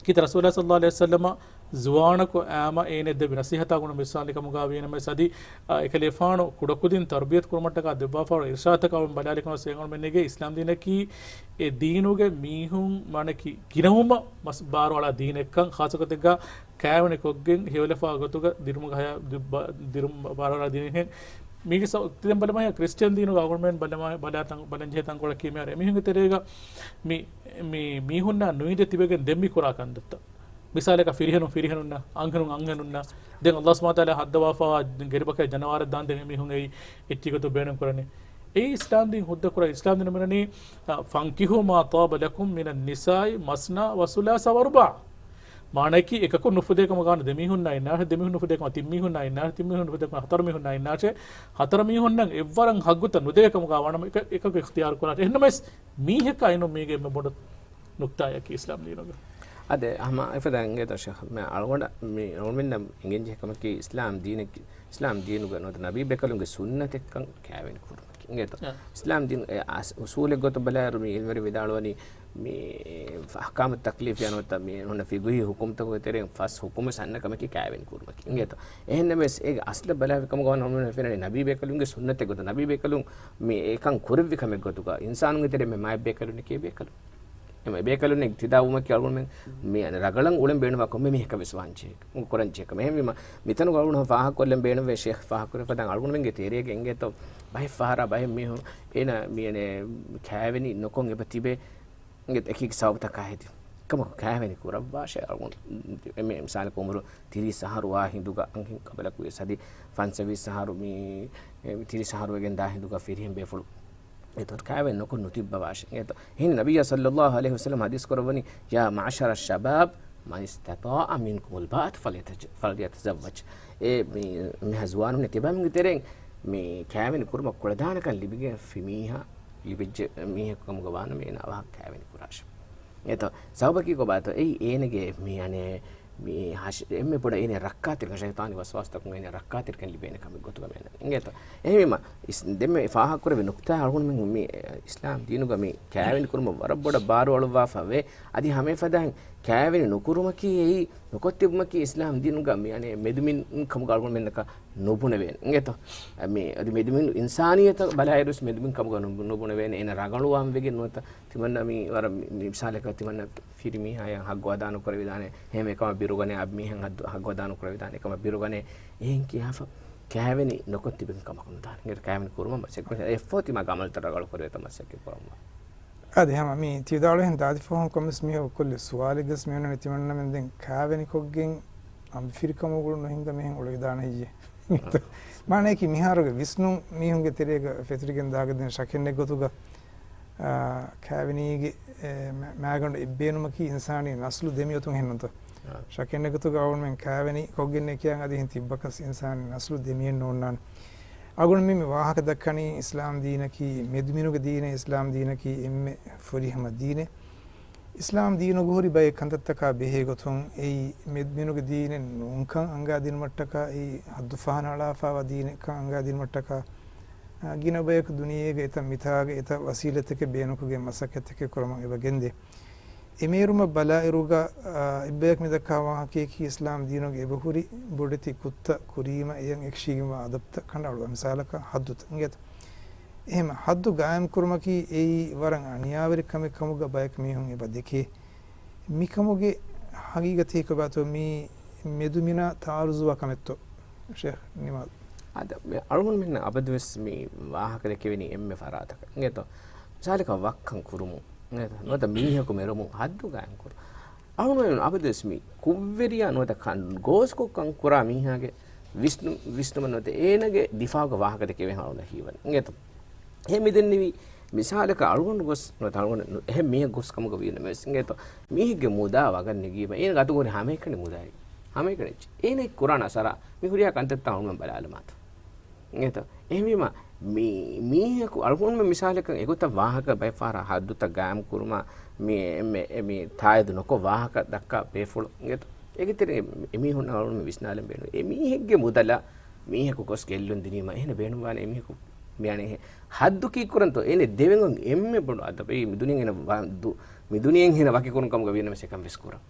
ކީރިތި ރަސޫލާ ޞައްލަﷲު ޢަލައިހި ވަސައްލަމަ ޒުވާނަކު އާމަ އޭނަ ދެއްވި ނަސީހަތާ ގުނަ މިސާލެއް ކަމުގަ ވީނަމަވެސް އަދި، އާ، އެކަލޭފާނު ކުޑަކުދިން ތަރުބިޔަތު ކުރުމަށްޓަކާ ދެއްވާފައިވާ އިރުޝާދުތަކާ ވަން ބަލާލިކަން ވެސް އެނގުން މެންނެގެ އިސްލާމް ދީނަކީ އެ ދީނުގެ މީހުން މާނަކީ ގިނަވުމަށް މަސް ބާރުއަޅާ ދީނެއްކަން، ޚާއްޞަގޮތެއްގަ ކާވެނި ކޮށްގެން ހެޔޮލަފާ ގޮތުގަ ދިރުމުގަ ހަޔާ-، ދި-، ބަ-، ދިރުމް ބާރުއަޅާ ދީނެއްހެން. މީގެ ސަ-، ދެން ބަލަމާ ކްރިސްޓިއަން ދީނުގަ އަޅުގަނޑުމެން ބަލަމާ، ބަލާ ތަން-، ބަލަން ޖެހޭ ތަންކޮޅަކީ މިހާރު އެމީހުންގެ ތެރޭގަ މި، މި މީހުންނާ ނުއިނދެ ތިބެގެން ދެން މި ކުރާ ކަންތައްތައް. މިސާލަކަށް ފިރިހެނުންނަށް، އަންހެނުން އަންހެނުންނަށް، ދެން އަﷲ ސުބްޙާނަހޫ ވަތަޢާލާ ހައްދަވާފަވާ ދެން ގެރިބަކަށް ޖަނަވާރެއް ދާން ދެން އެމީހުން އެއީ އެއްޗިހި ގޮތުން ބޭނުން ކުރަނީ. އެއީ އިސްލާމް ދީން ހުއްދަ ކުރާ، އިސްލާމް ދީނު މިނަނީ، އަ، فَانكِحُوا مَا طَابَ لَكُم مِّنَ النِّسَاءِ مَثْنَىٰ وَثُلَاثَ وَرُبَاعَ. މާނައަކީ އެކަކު ނުފުދޭ ކަމަށް ގާނު ދެމީހުންނާ އިންނާށޭ، ދެމީހުން ނުފުދޭ ކަމަށް ތިންމީހުންނާ އިންނާށޭ، ތިންމީހުން ނުފުދޭ ކަމަށް ހަތަރު މީހުންނާ އިންނާށޭ، ހަތަރު މީހުންނަށް އެއްވަރަށް ހައްގުތައް ނުދޭ ކަމުގާ ވާނަމަ އެކަ-، އެކަކު އިޚްތިޔާރު ކުރާށޭ. އެހެންނަމަވެސް މީހަކާ އިނުން މީގެ އެންމެ ބޮޑު ނުކްތާއަކީ އިސްލާމް ދީނުގަ. އާދެ، ހަމަ އެފަދަ އިނގޭތޯ ޝޭޚް، މި އަޅުގަނޑަށް، މި އަޅުގަނޑުމެންނަށް އެނގެންޖެހޭ ކަމަކީ އިސްލާމް ދީނަކީ، އިސްލާމް ދީނުގަ ނުވަތަ ނަބީ ބޭކަލުންގެ ސުންނަތެއްކަން ކައިވެނި ކުރުމަކީ. އިނގޭތޯ؟ އާ. އިސްލާމް ދީނު އެ އަސް-، އުސޫލެއް ގޮތުން ބަލާއިރު މި އިލްމުވެރިން ވިދާޅުވަނީ، މި އަޙްކާމު ތަކްލީފިއްޔާ ނުވަތަ މި ހުންނަ ފިޤުހީ ޙުކުމްތަކުގެ ތެރެއިން ފަސް ޙުކުމެއް ސަންނަ ކަމަކީ ކައިވެނި ކުރުމަކީ. އިނގޭތޯ؟ އެހެންނަމަވެސް އޭގެ އަސްލަށް ބަލާފި ކަމުގަ ވަން އަޅުގަނޑުމެންނަށް ފެންނަނީ ނަބީ ބޭކަލުންގެ ސުންނަތެއް ގޮތުން، ނަބީ ބޭކަލުން މި އެކަން ކުރެއްވި ކަމެއް ގޮތުގަ އިންސާނުންގެ ތެރެއިން މާތް ބޭކަލުންނަކީ ބޭކަލުން. އެ ބޭކަލުންނަށް އިޤްތިދާ ވުމަކީ އަޅުގަނޑުމެން މި އަނެއް ރަގަޅަށް އުޅެން ބޭނުންވާ ކޮންމެ މީހަކަށް ވެސް ވާންޖެހޭ، ކުރަންޖެހޭ ކަމެއް. އެހެންވީމަ، މިތަނުގަ އަޅުގަނޑު ފާހަގަކޮށްލަން ބޭނުންވޭ ޝޭޚް ފާހަގަކުރެއްވި ފަދައިން އަޅުގަނޑުމެންގެ ތެރޭގަ އިނގޭތޯ ބައެއް ފަހަރާ ބައެއް މީހުން އޭނަ މި އަނެއް ކައިވެނި ނުކޮށް އެބަ ތިބޭ. އެކި ސަބަބުތަކާ ހެދި ކަމަކު ކައިވެނި ކުރައްވާށޭ. އަޅުގަނޑު އެ މި މިސާލަކަށް އުމުރު ތިރީސް އަހަރު ވާ ހިނދުގަ އަންހެން ކަބަލަކު ވިޔަސް އަދި ފަންސަވީސް އަހަރު މި، އެ، ތިރީސް އަހަރު ވެގެން ދާ ހިނދުގަ ފިރިހެން ބޭފުޅު އެތައް ކައިވެނި ނުކޮށް ނުތިއްބަވާށޭ. އެތަ އެހެން ނަބިއްޔާ ޞައްލައްލާހު ޢަލައިހި ވަސައްލަމަ ޙަދީޘް ކުރައްވަނީ، يا معشر الشباب من استطاع منكم الباءة فليتج-، فليتزوج. އޭ މި، މިހާ ޒުވާނުންނޭ ތިބާމެންގެ ތެރެއިން މި ކައިވެނި ކުރުމަށް ކުޅަދާނަކަން ލިބިގެންފި މީހާ، ލިބިއްޖެ މީހަކު ކަމުގަ ވާނަމަ އޭނާ އަވަހަށް ކައިވެނި ކުރާށޭ. އެތަ ސަބަބަކީ ކޮބާތޯ؟ އެއީ އޭނަގެ މި އަނެއް މި ހަށި-، އެންމެ ބޮޑަށް އޭނަ ރައްކާތެރިކަން، ޝައިޠާނީ ވަސްވާސްތަކުން އޭނަ ރައްކާތެރިކަން ލިބޭނެ ކަމެއް ގޮތުގަ މޭނަ. އިނގޭތަ؟ އެހެންވީމަ، އިސް-، ދެންމެ ފާހަގަކުރެއްވި ނުކްތާ އަޅުގަނޑުމެން މި އިސްލާމް ދީނުގަ މި ކައިވެނި ކުރުމަށް ވަރަށް ބޮޑަށް ބާރު އަޅުއްވާފަ ވޭ. އަދި ހަމަ އެފަދައިން ކައިވެނި ނުކުރުމަކީ އެއީ ނުކޮށްތިބުމަކީ އިސްލާމް ދީނުގަ މި އަނެއް މެދުމިން ކަމުގަ އަޅުގަނޑުމެންނަކަށް ނުބުނެވޭނެ. އިނގޭތަ؟ މި އަދި މެދުމިން އިންސާނިއްޔަތަށް ބަލާއިރުވެސް މެދުމިން ކަމުގަ ނު-، ނުބުނެވޭނެ. އޭނަ ރަގަޅުވާން ވެގެން ނުވަތަ ތިމަންނަ މި ވަރަށް މި-، މި މިސާލަކަށް ތިމަންނަ ފިރިމީހާޔަށް ހައްގު އަދާ ނުކުރެވިދާނެ، އެހެން އެކަމަށް ބިރުގަނޭ، އަބިމީހަށް ހައްދު-، ހައްގު އަދާ ނުކުރެވިދާނެ، އެކަމަށް ބިރުގަނޭ، އެހެން ކިޔާފަ ކައިވެނި ނުކޮށް ތިބެން ކަމަކު ނުދާނެ. އިނގޭތަ؟ ކައިވެނި ކުރުމަށް މަސައްކަތް ކުރޭ. އެއްފަހަރު ތިމާ އަމަލުތައް ރަގަޅު ކުރެވޭތަ މަސައްކަތް ކުރަމުން. އަދި ހަމަ މި ތި ވިދާޅުވިހެން ދާދި ފަހުން ކޮންމެސް މީހަކު ކޮށްލި ސުވާލެއްގަސް މިއޮންނަނީ ތިމަންނަމެން ދެން ކައިވެނި ކޮށްގެން އަނބިފިރިކަމުގަ ނުހިނގާ މިހެން އުޅެވިދާނެ ހެއްޔޭ؟ މާނައަކީ މިހާރުގެ ވިސްނުން މީހުންގެ ތެރޭގަ ފެތުރިގެން ދާގަދިން ޝަކެއް ނެތް ގޮތުގަ، އާ، ކައިވެނީގެ، އެ، މަ-، މައިގަނޑު އެއްބޭނުމަކީ އިންސާނީ ނަސްލު ދެމިއޮތުން ހެންނުތަ؟ އާ. ޝަކެއް ނެތް ގޮތުގަ އަޅުގަނޑުމެން ކައިވެނި ކޮށްގެންނޭ ކިޔާ އަދި ހިން ތިއްބަކަސް އިންސާނީ ނަސްލު ދެމިއެއް ނޯންނާނެ. އަޅުގަނޑު މި ވާހަކަ ދައްކަނީ އިސްލާމް ދީނަކީ މެދުމިނުގެ ދީނެއް، އިސްލާމް ދީނަކީ އެންމެ ފުރިހަމަ ދީނެއް. އިސްލާމް ދީނުގަ ހުރި ބައެއް ކަންތައްތަކާ ބެހޭ ގޮތުން އެއީ މެދުމިނުގެ ދީނެއް ނޫންކަން އަންގާދިނުމަށްޓަކާ، އެއީ ހައްދު ފަހަނަ އަޅާފައިވާ ދީނެއްކަން އަންގާދިނުމަށްޓަކާ، އާ، ގިނަ ބަޔަކު ދުނިޔޭގަ އެތައް މިތާގަ އެތައް ވަސީލަތެކެއް ބޭނުންކޮށްގެން މަސައްކަތްތަކެއް ކުރަމުން އެބަ ގެންދޭ. އެމޭރުމަށް ބަލާއިރުގަ، އާ، އެއްބަޔަކު މިދައްކާ ވާހަކަޔަކީ އިސްލާމް ދީނުގަ އެބަހުރި ބޮޑެތި ކުށްތައް ކުރީމަ އެޔަށް އެކަށީގެންވާ އަދަބުތައް ކަނޑައަޅުވާ މިސާލަކަށް ހައްދުތައް އިނގޭތަ؟ އެހެން ހައްދު ގާއިމް ކުރުމަކީ އެއީ ވަރަށް އަނިޔާވެރި ކަމެއް ކަމުގަ ބަޔަކު މީހުން އެބަ ދެކޭ. މިކަމުގެ ހަގީގަތީ ކޮބާތޯ މީ މެދުމިނާ ތަޢާރުޒުވާ ކަމެއްތޯ؟ ޝޭޚް ނިމާލް. އާދެ، މި އަޅުގަނޑުމެންނަށް އަބަދުވެސް މި ވާހަކަ ދެކެވެނީ އެންމެ ފަރާތަކަށް. އިނގޭތޯ؟ މިސާލަކަށް ވައްކަން ކުރުމުން، އިނގޭތޯ؟ ނުވަތަ މީހަކު މެރުމުން ހައްދު ގާއިމް ކުރުން. އަޅުގަނޑުމެން އަބަދުވެސް މި ކުށްވެރިޔާ ނުވަތަ ކަން ގޯސްކޮށް ކަން ކުރާ މީހާގެ ވިސްނު-، ވިސްނުމަށް ނުވަތަ އޭނަގެ ދިފާޢުގަ ވާހަކަ ދެކެވޭ ހަޅުނަށް ހީވަނީ. އިނގޭތޯ؟ އެހެން މިދެންނެވީ މިސާލަކަށް އަޅުގަނޑު ގޮސް ނުވަތަ އަޅުގަނޑު އެހެން މީހެއް ގޮސް ކަމުގަ ވީނަމަވެސް އިނގޭތޯ؟ މީހެއްގެ މުދާ ވަގަށް ނެގީމަ އޭނަ ގަތުގަ ހުރި ހަމައެކަނި މުދާއެއް. ހަމައެކަނި އެއްޗެއް. އޭނަ ކުރާނެ އަސަރާ މި ހުރިހާ ކަންތައްތައް އަޅުގަނޑު ބަލާލަމާތޯ؟ އިނގޭތޯ؟ އެހެންވީމަ، މި މީހަކު އަޅުގަނޑުމެން މިސާލަކަށް އެގޮތަށް ވާހަކަ ބައެއް ފަހަރަށް ހައްދުތައް ގާއިމް ކުރުމަށް މި، މި، މި ތާއީދު ނުކޮށް ވާހަކަ ދައްކާ ބޭފުޅު އިނގޭތޯ؟ އޭގެ ތެރޭ އެމީހުންނަށް އަޅުގަނޑުމެން ވިސްނާލަން ބޭނުން. އެމީހެއްގެ މުދަލަށް މީހަކު ގޮސް ގެއްލުން ދިނީމަ އޭނަ ބޭނުންވާނެ އެމީހަކު މި އަނެއް ހައްދު ކީއްކުރަންތޯ؟ އޭނަ ދެވެން އެންމެ ބޮޑު އަދަބެއް މި ދުނިޔެއިން އޭނަ ވާ-، ދު-، މި ދުނިޔެއިން އޭނަ ވަކިކުރުން ކަމުގަ ވީނަމަވެސް އެކަން ވެސް ކުރަން.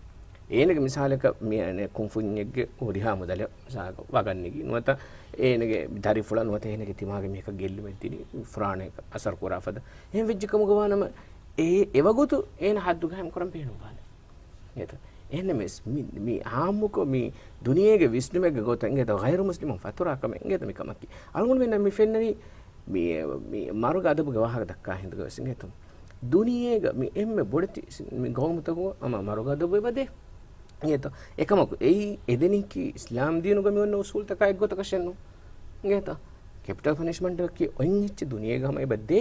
އޭނަގެ މިސާލަކަށް މި އަނެއް ކުންފުންޏެއްގެ ހުރިހާ މުދަލެއް މިސާލަކަށް ވަގަށް ނެގި ނުވަތަ އޭނަގެ ދަރިފުޅަށް ނުވަތަ އޭނަގެ ތިމާގެ މީހަކަށް ގެއްލުމެއް ދިނީ ފުރާނައަކަށް އަސަރު ކުރާ ފަދަ. އެހެން ވެއްޖެ ކަމުގަ ވާނަމަ އެ އެވަގުތު އޭނަ ހައްދު ގާއިމް ކުރަން ބޭނުންވާނެ. އެތަ؟ އެހެންނަމަވެސް މި، މި އާއްމުކޮށް މި ދުނިޔޭގެ ވިސްނުމެއްގެ ގޮތަށް އިނގޭތޯ ޣައިރު މުސްލިމުން ފަތުރާ ކަމެއް އިނގޭތޯ މި ކަމަކީ. އަޅުގަނޑުމެންނަށް މި ފެންނަނީ މި، މި މަރުގެ އަދަބުގެ ވާހަކަ ދައްކާ ހިނދުގަވެސް އިނގޭތޯ. ދުނިޔޭގަ މި އެންމެ ބޮޑެތި މި ގައުމުތަކުން އަމާ މަރުގެ އަދަބު އެބަދޭ. އިނގޭތޯ. އެކަމަކު އެއީ އެދެނީކީ އިސްލާމް ދީނުގަ މި އޮންނަ އުސޫލްތަކާ އެއްގޮތަކަށެއްނު. އިނގޭތޯ. ކެޕިޓަލް ޕަނިޝްމަންޓަކީ އޮތް އެއްޗެއް ދުނިޔޭގަ ހަމަ އެބަ ދޭ.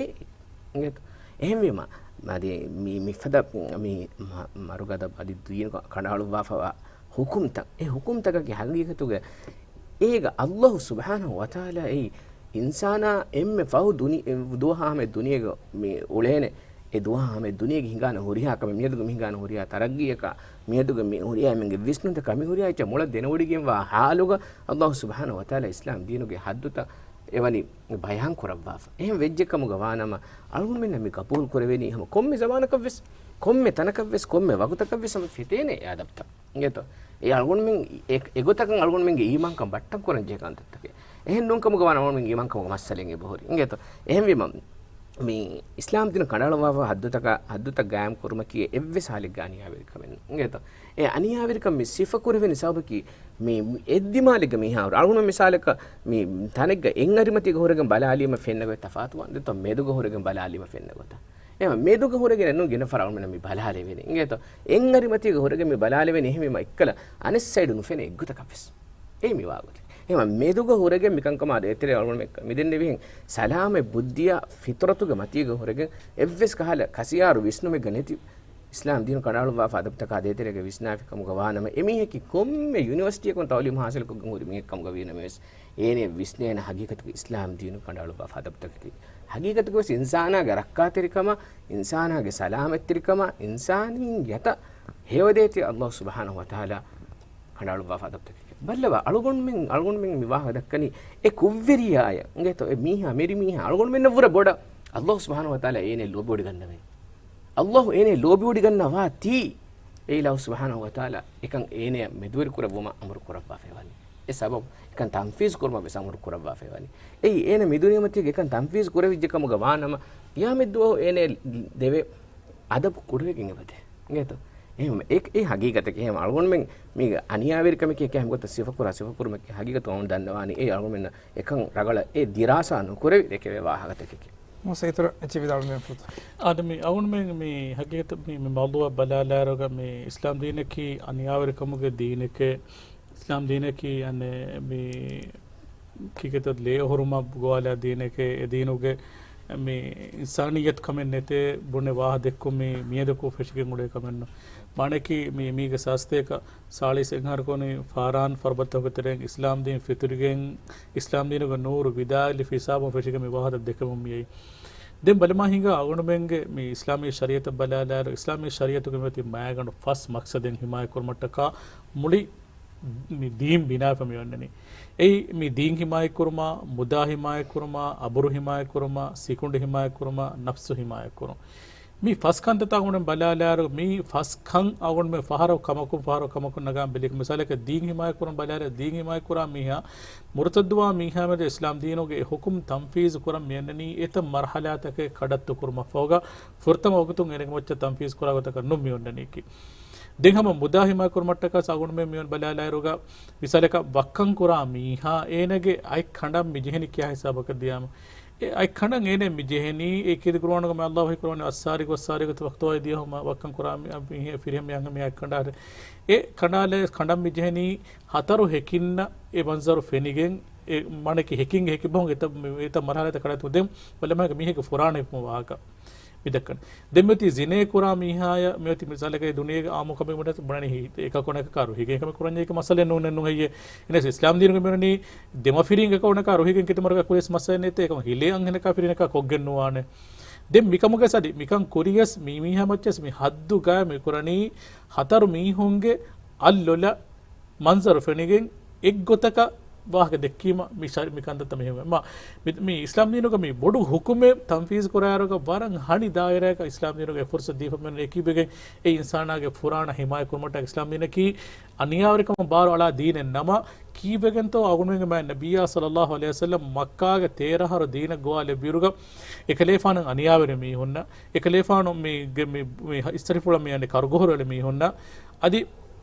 އިނގޭތޯ. އެހެންވީމަ، މަ-، އަދި މި، މިފަދަ މި މަ-، މަރުގަދަ އަދި ދީނުގަ ކަނޑައަޅުއްވާފަވާ ހުކުމްތައް، އެ ހުކުމްތަކަކީ ހަގީގަތުގަ އޭގަ އައްލާހު ސުބްޙާނަހު ވަތަޢާލާ އެއީ އިންސާނާ އެންމެ ފަހު ދުނި-، ދުވަހާ ހަމަ ދުނިޔޭގަ މި އުޅޭނެ، އެ ދުވަހާ ހަމަ ދުނިޔޭގެ ހިނގާނެ ހުރިހާ ކަމެއް، މިއަދުގެ މި ހިނގާނެ ހުރިހާ ތަރައްގީއަކާ، މިއަދުގެ މި ހުރިހާ އެންމެންގެ ވިސްނުންތަކާ މި ހުރިހާ އެއްޗެއް މޮޅަށް ދެނެވޮޑިގެންވާ ޙާލުގަ އައްލާހު ސުބްޙާނަހު ވަތަޢާލާ އިސްލާމް ދީނުގެ ހައްދުތައް އެވަނީ ބަޔާން ކުރައްވާފަ. އެހެން ވެއްޖެ ކަމުގަ ވާނަމަ، އަޅުގަނޑުމެންނަށް މި ގަބޫލު ކުރެވެނީ ހަމަ ކޮންމެ ޒަމާނަކަށްވެސް، ކޮންމެ ތަނަކަށްވެސް، ކޮންމެ ވަގުތަކަށްވެސް ހަމަ ފެތޭނެ އެ އަދަބުތައް. އިނގޭތޯ؟ އެ އަޅުގަނޑުމެން އެ، އެގޮތަކަށް އަޅުގަނޑުމެންގެ އީމާންކަން ބައްޓަން ކުރަން ޖެހޭ ކަންތައްތަކެއް. އެހެން ނޫން ކަމުގަ ވާނަމަ އަޅުގަނޑުމެންގެ އީމާންކަމުގަ މައްސަލައެއް އެބަހުރި. އިނގޭތޯ؟ އެހެންވީމަ، މި އިސްލާމް ދީނު ކަނޑައަޅުއްވާފަ ހައްދުތަކާ، ހައްދުތައް ގާއިމް ކުރުމަކީ އެއްވެސް ހާލެއްގަ އަނިޔާވެރިކަމެއް ނޫން. އިނގޭތޯ؟ އެ އަނިޔާވެރިކަން މި ސިފަ ކުރެވެނި ސަބަބަކީ، މި އެއްދިމާލެއްގަ މީހާ ހުރި. އަޅުގަނޑު މިސާލަކަށް މި ތަނެއްގަ އެއް އަރިމަތީގަ ހުރެގެން ބަލާލީމަ ފެންނަ ގޮތް ތަފާތުވާނެ. ދެންތޯ މެދުގަ ހުރެގެން ބަލާލީމަ ފެންނަ ގޮތަށް. އެހެން މެދުގަ ހުރެގެން ނޫން ގިނަ ފަހަރަށް އަޅުގަނޑުމެންނަށް މި ބަލާލެވޭނެ. އިނގޭތޯ؟ އެއް އަރިމަތީގަ ހުރެގެން މި ބަލާލެވޭނެ. އެހެންވީމަ އެއްކަލަ އަނެއް ސައިޑު ނުފެނޭ އެއްގޮތަކަށްވެސް. އެއީ މި ވާގޮތެއް. އެހެން މެދުގަ ހުރެގެން މިކަންކަމާ ދޭތެރޭ އަޅުގަނޑުމެން މިދެންނެވިހެން ސަލާމަތް ބުއްދިއާ ފިޠުރަތުގެ މަތީގަ ހުރެގެން އެއްވެސް ކަހަލަ ކަސިޔާރު ވިސްނުމެއްގަ ނެތި އިސްލާމް ދީނު ކަނޑައަޅުއްވާފަ އަދަބުތަކާ ދޭތެރޭގަ ވިސްނާފި ކަމުގަ ވާނަމަ، އެމީހަކީ ކޮންމެ ޔުނިވަރސިޓީއަކުން ތައުލީމު ހާސިލުކޮށްގެން ހުރި މީހެއް ކަމުގަ ވީނަމަވެސް، އޭނަ ވިސްނޭނެ ހަގީގަތުގެ އިސްލާމް ދީނު ކަނޑައަޅުއްވާފަ އަދަބުތަކަކީ. ހަގީގަތުގަވެސް އިންސާނާގެ ރައްކާތެރިކަމާ، އިންސާނާގެ ސަލާމަތްތެރިކަމާ، އިންސާނިއްޔަތަށް ހެޔޮދޭތީ އައްލާހު ސުބްޙާނަހު ވަތަޢާލާ ކަނޑައަޅުއްވާފަ އަދަބުތަކެކޭ. ބައްލަވާ، އަޅުގަނޑުމެން، އަޅުގަނޑުމެން މި ވާހަކަ ދައްކަނީ އެ ކުށްވެރިޔާއަށް. އިނގޭތޯ؟ އެ މީހާ، މެރި މީހާ، އަޅުގަނޑުމެންނަށްވުރެ ބޮޑަށް އައްލާހު ސުބްޙާނަހު ވަތަޢާލާ އޭނަ ލޯބިވޮޑިގަންނަވަނީ. އައްލާހު އޭނަ ލޯބިވޮޑިގަންނަވާތީ، އެ އިލާހު ސުބްޙާނަހު ވަތަޢާލާ އެކަން އޭނަ މެދުވެރި ކުރައްވުމަށް އަމުރު ކުރައްވާފައިވަނީ. އެ ސަބަބު އެކަން ތަންފީޒު ކުރުމަށް ވެސް އަމުރު ކުރައްވާފައިވަނީ. އެއީ އޭނަ މި ދުނިޔެމަތީގަ އެކަން ތަންފީޒު ކުރެވިއްޖެ ކަމުގަ ވާނަމަ، ޤިޔާމަތްދުވަހު އޭނަ ދެވޭ އަދަބު ކުޑަވެގެން އެބަދޭ. އިނގޭތޯ؟ އެހެން އެ، އެ ހަގީގަތަކީ އެހެން އަޅުގަނޑުމެން މީގެ އަނިޔާވެރިކަމެކޭ ކިޔާ ހަމަ ގޮތަށް ސިފަކުރާ، ސިފަކުރުމަކީ ހަގީގަތު އަޅުގަނޑު ދަންނަވާނީ އެ އަޅުގަނޑުމެންނަށް އެކަން ރަނގަޅަށް އެ ދިރާސާ ނުކުރެވި ދެކެވޭ ވާހަކަތަކެކޭ. މުސައްތަރު އެޗް ވިދާޅު މެންފުޅުތައް. އާދެ، މި އަޅުގަނޑުމެން މި ހަގީގަތަށް މި، މި މައުޟޫޢަށް ބަލާލާއިރުގަ މި އިސްލާމް ދީނަކީ އަނިޔާވެރިކަމުގެ ދީނެކޭ، އިސްލާމް ދީނަކީ އަނެއް މި ކީކޭތޯ ލޭ އޮހޮރުމަށް ގޮވާލާ ދީނެކޭ، އެ ދީނުގެ މި އިންސާނިއްޔަތު ކަމެއް ނެތޭ ބުނެ ވާހަ ދެއްކުން މި މިއަދަކު ފެށިގެން އުޅޭ ކަމެއްނު. މާނައަކީ މި، މީގެ ސާސްތޭކަ ސާޅީސް އެއްހާރަ ކޮނި ފާރާން ފަރުބަދަތަކުގެ ތެރެއިން އިސްލާމް ދީން ފެތުރިގެން، އިސްލާމް ދީނުގެ ނޫރު ވިދާލި ހިސާބުން ފެށިގެން މި ވާހަކަ ދެކެމުން މިއައީ. ދެން ބަލަމާ ހިނގާ އަޅުގަނޑުމެންގެ މި އިސްލާމީ ޝަރީޢަތަށް ބަލާލާއިރު، އިސްލާމީ ޝަރީޢަތުގެ މިއޮތީ މައިގަނޑު ފަސް މަޤްޞަދެއް ހިމާޔަތް ކުރުމަށްޓަކާ މުޅި މި ދީން ބިނާވެފަ މި އޮންނަނީ. އެއީ މި ދީން ހިމާޔަތް ކުރުމާ، މުދާ ހިމާޔަތް ކުރުމާ، އަބުރު ހިމާޔަތް ކުރުމާ، ސިކުނޑި ހިމާޔަތް ކުރުމާ، ނަފްސު ހިމާޔަތް ކުރުން. މި ފަސް ކަންތައްތައް އަޅުގަނޑުމެން ބަލާލާއިރު، މި ފަސް ކަން އަޅުގަނޑުމެން ފަހަރު ކަމަކުން ފަހަރު ކަމަކުން ނަގާން ބެލި. މިސާލަކަށް ދީން ހިމާޔަތް ކުރަން ބަލާލާ، ދީން ހިމާޔަތް ކުރާ މީހާ، މުރުތައްދުވާ މީހާ މެދު އިސްލާމް ދީނުގެ އެ ޙުކުމް ތަންފީޒު ކުރަން މިއަންނަނީ އެތައް މަރުޙަލާތަކެއް ކަޑައްތު ކުރުމަށްފަހުގަ، ފުރަތަމަ ވަގުތުން އޭނަގެ މައްޗަށް ތަންފީޒު ކުރާ ގޮތަކަށް ނޫން މި އޮންނަނީކީ. ދެން ހަމަ މުދާ ހިމާޔަތް ކުރުމަށްޓަކާ އަޅުގަނޑުމެން މިއޮން ބަލާލާއިރުގަ، މިސާލަކަށް ވައްކަން ކުރާ މީހާ އޭނަގެ އަތް ކަނޑަން މި ޖެހެނީ ކިހާ ހިސާބަކަށް ދިޔާމަ؟ އެ އަތް ކަނޑަން އޭނަ މި ޖެހެނީ، އެ ކީރިތި ޤުރުއާނުގަ މި އައްލާހު ވަޙީ ކުރައްވަނީ، "އައްސާރިޤު ވައްސާރިޤަތު ފަޤްޠަޢާ އައިދިޔަހުމާ"، ވައްކަން ކުރާ މީ، މީހެއް ފިރިހެން މި އަންހެން މީހާ އަތް ކަނޑާ. އެ ކަނޑާލެ، ކަނޑަން މި ޖެހެނީ ހަތަރު ހެކިންނަށް އެ މަންޒަރު ފެނިގެން، އެ މާނައަކީ ހެކިންގެ ހެކި ބަހުން އެތައް، އެތައް މަރުޙަލާތައް ކަޑައިގަތުމުން ދެން ބަލަމާގެ މީހެއްގެ ފުރާނަ ހިފުމު ވާހަކަ. މި ދައްކަނީ. ދެން މިއޮތީ ޒިނޭ ކުރާ މީހާޔަށް މިއޮތީ މިސާލަކަށް ދުނިޔޭގެ އާއްމު ކަމެއް ބުނަނީ އެކަކު އަނެކަކާ ރުހިގެން ކަމެއް ކުރަންޖެހޭ މައްސަލައެއް ނޫން، ނޫން ހެއްޔޭ. އިނަސް އިސްލާމް ދީނުގަ މިއޮންނަނީ ދެމަފިރިން އެކަކު އަނެކާ ރުހިގެން ކިތަމަރުގަ ކުރިޔަސް މައްސަލައެއް ނެތޭ، އެކަމަ ހިލޭ އަންހެނަކާ ފިރިހެނަކާ ކޮށްގެން ނުވާނެ. ދެން މިކަމުގެ ސަދި، މިކަން ކުރިޔަސް މި މީހާ މައްޗަސް މި ހައްދުގަ މި ކުރަނީ ހަތަރު މީހުންގެ އަށް ލޮލަށް މަންޒަރު ފެނިގެން އެއްގޮތަކަށް ވާހަކަ ދެއްކީމަ މި ޝަރި-، މި ކަންތައްތައް މި ހިމެނޭ. މާ، މި، މި އިސްލާމް ދީނުގަ މި ބޮޑު ހުކުމެއް ތަންފީޒު ކުރާއިރުގަ ވަރަށް ހަނި ދާއިރާއަކަށް އިސްލާމް ދީނުގެ ފުރުސަތު ދީފަ މިއޮންނަނީ އެކީ ވެގެން އެ އިންސާނާގެ ފުރާނަ ހިމާޔަތް ކުރުމަށްޓަކާ އިސްލާމް ދީނަކީ އަނިޔާވެރިކަމަށް ބާރު އަޅާ ދީނެއް ނަމަ، ކީއްވެގެންތޯ އަޅުގަނޑުމެންގެ މާތް ނަބިއްޔާ ޞައްލައްލާހު ޢަލައިހި ވަސައްލަމް މައްކާގަ ތޭރަ އަހަރު ދީނަށް ގޮވާލެއްވިއިރުގަ އެކަލޭފާނު އަނިޔާވެރި މީހުންނަށް، އެކަލޭފާނު މި، މި، މި އިސްތަށިފުޅަށް މި އަންނަ ކަރުގޮހޮރު އެޅި މީހުންނަށް އަދި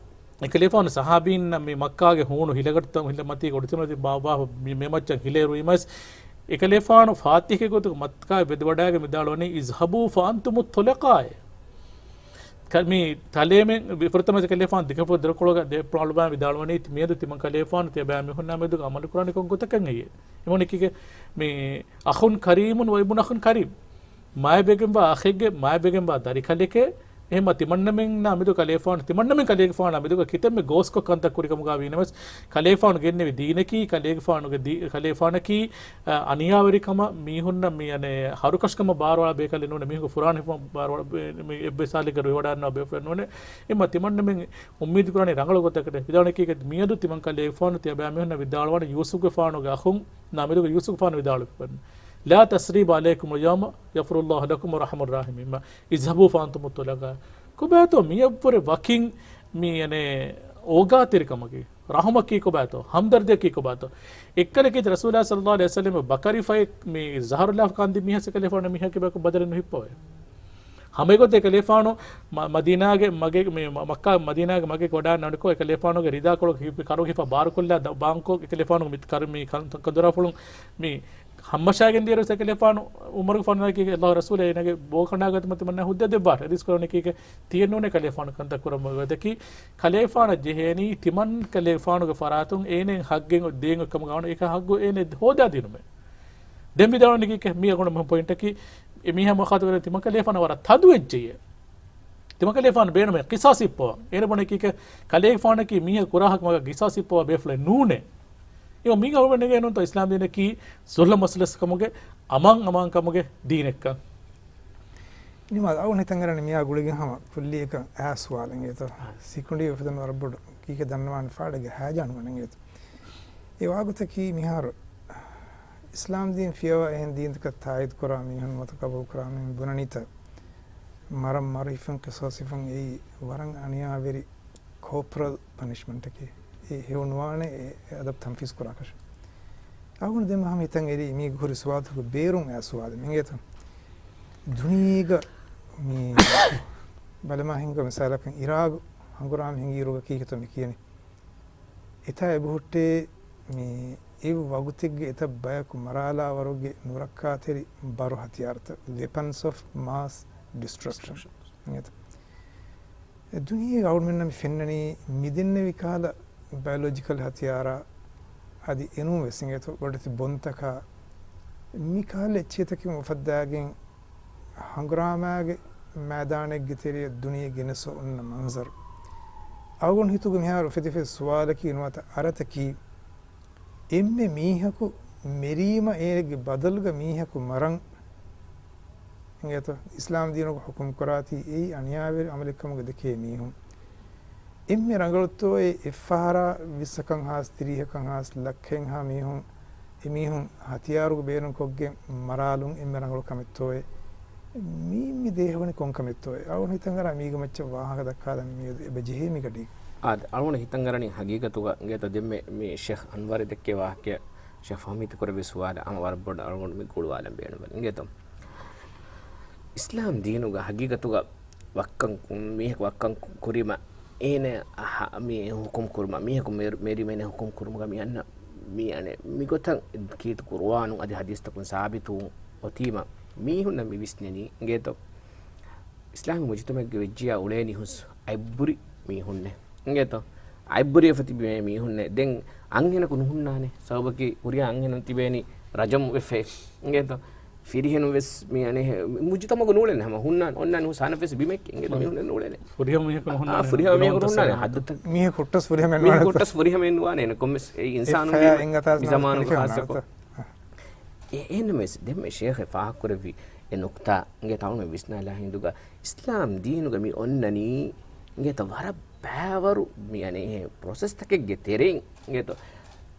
އެކަލޭފާނު ސަހާބީންނަށް މި މައްކާގެ ހޫނު ހިލަގަޑިތައް ހިލަ މަތީގަ އޮޑިތިމަތި ބާ-، ބާ-، މި-، މެ މައްޗަށް ހިލޭރުވީމަސް، އެކަލޭފާނު ފާތިހަކެއް ގޮތުގަ މައްކާ ވެދިވަޑައިގެން ވިދާޅުވަނީ، "اذهبوا فأنتم الطلقاء." ކަ-، މި ތަލޭމެން ފުރަތަމަ ކަލޭފާނު ދެކެފު ދެރަކޮޅުގަ ދެ ޕްރާޅުބާ ވިދާޅުވަނީ، މިއަދު ތިމަން ކަލޭފާނު ތިޔަބައިމީހުންނާ މެދުގަ އަމަލުކުރާނީ ކޮން ގޮތަކަށް ހެއްޔޭ؟ އެމަނިކީގެ މި أخ كريم وابن أخ كريم. މާތްވެގެންވާ އަޚެއްގެ މާތްވެގެންވާ ދަރިކަލެކޭ. އެހެންމަ ތިމަންނަމެންނާ މެދު ކަލޭފާނު، ތިމަންނަމެން ކަލޭގެފާނާ މެދުގަ ކިތަންމެ ގޯސްކޮށް ކަންތައް ކުރިކަމުގަ ވީނަމަސް، ކަލޭފާނު ގެންނެވި ދީނަކީ، ކަލޭގެފާނުގެ ދީ-، ކަލޭފާނަކީ، އަ، އަނިޔާވެރިކަމަށް މީހުންނަށް މި އަނެއް ހަރުކަށިކަމަށް ބާރުއަޅާ ބޭކަލެއް ނޫނޭ، މީހުންގެ ފުރާނަ ހިފަ ބާރުއަޅާ ބޭ-، މި އެއްބައި ސާލެއްގަ ރުއިވަޑައިންނަވާ ބޭފުޅެއް ނޫނޭ. އެހެންމަ ތިމަންނަމެން އުއްމީދު ކުރާނީ ރަނގަޅު ގޮތަކަށް. ވިދާޅުވަނީ ކީކޭ؟ މިއަދު ތިމަން ކަލޭގެފާނު ތިޔަބައިމީހުންނަށް ވިދާޅުވާނެ، ޔޫސުފްގެފާނުގެ އަޚުން ނާ މެދުގަ ޔޫސުފްގެފާނު ވިދާޅުވި، "لا تثريب عليكم اليوم يغفر الله لكم وأرحم الراحمين." މަ، "اذهبوا فأنتم الطلقاء." ކޮބާތޯ މިއަށްވުރެ ވަކިން މި އަނެއް އޯގާތެރިކަމަކީ، ރަޙުމަކީ ކޮބާތޯ، ހަމްދަރްދީއަކީ ކޮބާތޯ؟ އެއްކަލަކީ ރަސޫލާ ޞައްލައްލާހު ޢަލައިހި ވަސައްލަމަ ބަކަރިފައި މި ޒަހަރުލާފަ ކާންދިން މީހާ ކަލޭފާނަށް މީހާ ކިބައަކު ބަދަލެއް ނުހިއްޕަވައޭ. ހަމައެގޮތަށް އެކަލޭފާނު މަ-، މަދީނާގެ މަގެއް، މި މަ-، މައްކާ މަދީނާގެ މަގެއް ވަޑައިންނަވަނިކޮށް، އެކަލޭފާނުގެ ރިދާކޮޅު ހި-، ކަރު ހިފާ ބާރުކޮށްލާ ދަ-، ބާންކޮށް، އެކަލޭފާނުގެ މި ކަރު މި ކަން-، ކަން-، ކަންދޮރާފުޅުން މި ހައްމަށާގެން ދިޔައިރު އެކަލޭފާނު އުމަރުގެފާނު ދައްކީ، އައްލާހު ރަސޫލޭ އޭނާގެ ބޯކަނޑާގަތުމަށް ތިމަންނަ ހުއްދަ ދެއްވާށޭ. ޙަދީޘް ކުރަނީ ކީކޭ؟ ތިޔެއްނޫނޭ ކަލޭފާނު ކަންތައް ކުރަމުން އޮތަކީ. ކަލޭފާނަށް ޖެހޭނީ ތިމަން ކަލޭފާނުގެ ފަރާތުން އޭނައަށް ހައްގެއް ދޭން އޮތް ކަމުގަ ވާނު، އޭކަ ހައްގު އޭނަ ހޯދާ ދިނުމޭ. ދެން ވިދާޅުވަނީ ކީކޭ؟ މީ އަގުނަ މުހިންމު ޕޮއިންޓަކީ، އެ މީހާ މުޚާޠަބު ކުރަނީ ތިމަން ކަލޭފާނަށް ވަރަށް ތަދު އެއްޗެއްޔޭ. ތިމަން ކަލޭފާނު ބޭނުމޭ ޤިޞާޞް ހިއްޕަވަން. އޭނަ ބުނީ ކީކޭ؟ ކަލޭފާނަކީ މީހަކު ކުރާ ހަކުމަކަށް ޤިޞާޞް ހިއްޕަވާ ބޭފުޅެއް ނޫނޭ. އެ މީހާ އުޅުމެއް ނެގޭނުންތޯ އިސްލާމް ދީނަކީ ޞުލްޙު މަސްލަސްކަމުގެ، އަމާން އަމާންކަމުގެ ދީނެއްކަން؟ ނިމާދު އަޅުގަނޑު ހިތަށް އަރަނީ މިއާ ގުޅިގެން ހަމަ ކުއްލިއަކަށް އާ ސުވާލެއް އިނގޭތޯ. ސިކުނޑި އުފެދުނު ވަރަށް ބޮޑު ކީކޭ ދަންނަވާނެ ފާޑެއްގެ ހައިޖާނު ވަން އިނގޭތޯ. އެ ވާގޮތަކީ މިހާރު އިސްލާމް ދީން ފިޔަވާ އެހެން ދީންތަކަށް ތާއީދު ކުރާ މީހުން ނުވަތަ ޤަބޫލު ކުރާ މީހުން ބުނަނީތަ، މަރަށް މަރު ހިފުން ޤިޞާޞް ހިފުން އެއީ ވަރަށް އަނިޔާވެރި ކޯޕްރަލް ޕަނިޝްމަންޓަކީ. އެ ހެޔޮ ނުވާނެ އެ އަދަބު ތަންފީޒް ކުރާކަށެއް. އަޅުގަނޑު ދެން ހަމަ ހިތަށް އެރީ މީގެ ހުރި ސުވާލުތަކުގެ ބޭރުން އައި ސުވާލެއް އިނގޭތަ؟ ދުނިޔޭގަ މި ބަލަމާ ހިނގާ މިސާލަކަށް އިރާގު ހަނގުރާމަ ހިނގިއިރުގަ ކީކޭތޯ މި ކިޔަނީ؟ އެތާ އެބަހުއްޓޭ މި އެއް ވަގުތެއްގެ އެތައް ބަޔަކު މަރާލާވަރުގެ ނުރައްކާތެރި ބަރު ހަތިޔާރުތައް، weapons of mass destruction. އިނގޭތަ؟ އެ ދުނިޔޭގެ އަޅުގަނޑުމެންނަށް މި ފެންނަނީ މިދެންނެވި ކަހަލަ ބަޔޮލޮޖިކަލް ހަތިޔާރާ އަދި އެނޫން ވެސް އިނގޭތޯ ބޮޑެތި ބޮންތަކާ މި ކަހަލަ އެއްޗިހިތަކެއް އުފައްދާގެން ހަނގުރާމާގެ މައިދާނެއްގެ ތެރެއަށް ދުނިޔެ ގެނެސް އޮންނަ މަންޒަރު. އަޅުގަނޑު ހިތުގަ މިހާރު އުފެދިފައި ސުވާލަކީ ނުވަތަ އަރަތަކީ، އެންމެ މީހަކު މެރީމަ އޭގެ ބަދަލުގަ މީހަކު މަރަން އިނގޭތޯ؟ އިސްލާމް ދީނުގަ ޙުކުމް ކުރާތީ އެއީ އަނިޔާވެރި އަމަލެއްކަމުގަ ދެކޭ މީހުން. އެންމެ ރަނގަޅުތޯއޭ އެއްފަހަރާ ވިއްސަކަށް ހާސް، ތިރީހަކަށް ހާސް، ލައްކައެއްހާ މީހުން، އެމީހުން ހަތިޔާރު ބޭނުންކޮށްގެން މަރާލުން އެންމެ ރަނގަޅު ކަމެއްތޯއޭ؟ މީ، މި ދޭހަވަނީ ކޮން ކަމެއްތޯއޭ؟ އަޅުގަނޑު ހިތަށް އަރާ މީގެ މައްޗަށް ވާހަކަ ދައްކާލަން މިއަދު އެބަ ޖެހޭ މި ގަޑީގަ. އާދެ، އަޅުގަނޑު ހިތަށް އަރަނީ ހަގީގަތުގަ އިނގޭތޯ ދެންމެ މި ޝޭޚް އަންވަރު ދެއްކޭ ވާހަކަ، ޝޭޚް ފަހުމީ ތި ކުރެއްވި ސުވާލަށް ހަމަ ވަރަށް ބޮޑަށް އަޅުގަނޑު މި ގުޅުވާލަން ބޭނުންވަނީ އިނގޭތޯ. އިސްލާމް ދީނުގަ ހަގީގަތުގަ ވައްކަން ކު-، މީހަކު ވައްކަން ކު-، ކުރީމަ އޭނަ ހަ-، މި ހުކުމް ކުރުމަށް، މީހަކު މެރި-، މެރީމަ އޭނަ ހުކުމް ކުރުމުގަ މި އަންނަ މި އަނެއް މިގޮތަށް ކީރިތި ޤުރުއާނުން އަދި ޙަދީޘްތަކުން ސާބިތުވުން އޮތީމަ، މީހުންނަށް މި ވިސްނެނީ އިނގޭތޯ؟ އިސްލާމީ މުޖުތަމަޢެއްގެ ވެއްޖިޔާ އުޅޭނީ ހުސް އަތްބުރި މީހުންނޭ. އިނގޭތޯ؟ އަތްބުރިވެފަ ތިބި މީހުންނޭ. ދެން އަންހެނަކު ނުހުންނާނެ. ސަބަބަކީ ހުރިހާ އަންހެނުން ތިބޭނީ ރަޖަމު ވެފައި. އިނގޭތޯ؟ ފިރިހެނުން ވެސް މި އަނެއް މުޖުތަމަޢުގަ ނޫޅެން ހަމަ ހުންނާނެ. އޮންނާނެ ހުސް ހަނަފެސް ބިމެއް އިނގޭތޯ؟ މީހުންނެއް ނޫޅެނެ. ފުރިހަމަ މީހަކު ނުހުންނާނެ. ހައްދުތައް. މީހަކު ހުއްޓަސް ފުރިހަމައެއް ނުވާނެ. މީހަކު ހުއްޓަސް ފުރިހަމައެއް ނުވާނެ. ކޮންމެސް އެއީ އިންސާނުންގެ ނިޒާމާނުގެ ޚާއްޞަކޮށް. އެ-، އެހެންނަމަވެސް، ދެންމެ ޝޭޚެއް ފާހަގަކުރެއްވި އެ ނުކްތާ އިނގޭތޯ އަޅުގަނޑު ވިސްނާލާ ހިނދުގަ، އިސްލާމް ދީނުގަ މި އޮންނަނީ އިނގޭތޯ ވަރަށް ބައިވަރު މި އަނެއް ޕްރޮސެސްތަކެއްގެ ތެރެއިން އިނގޭތޯ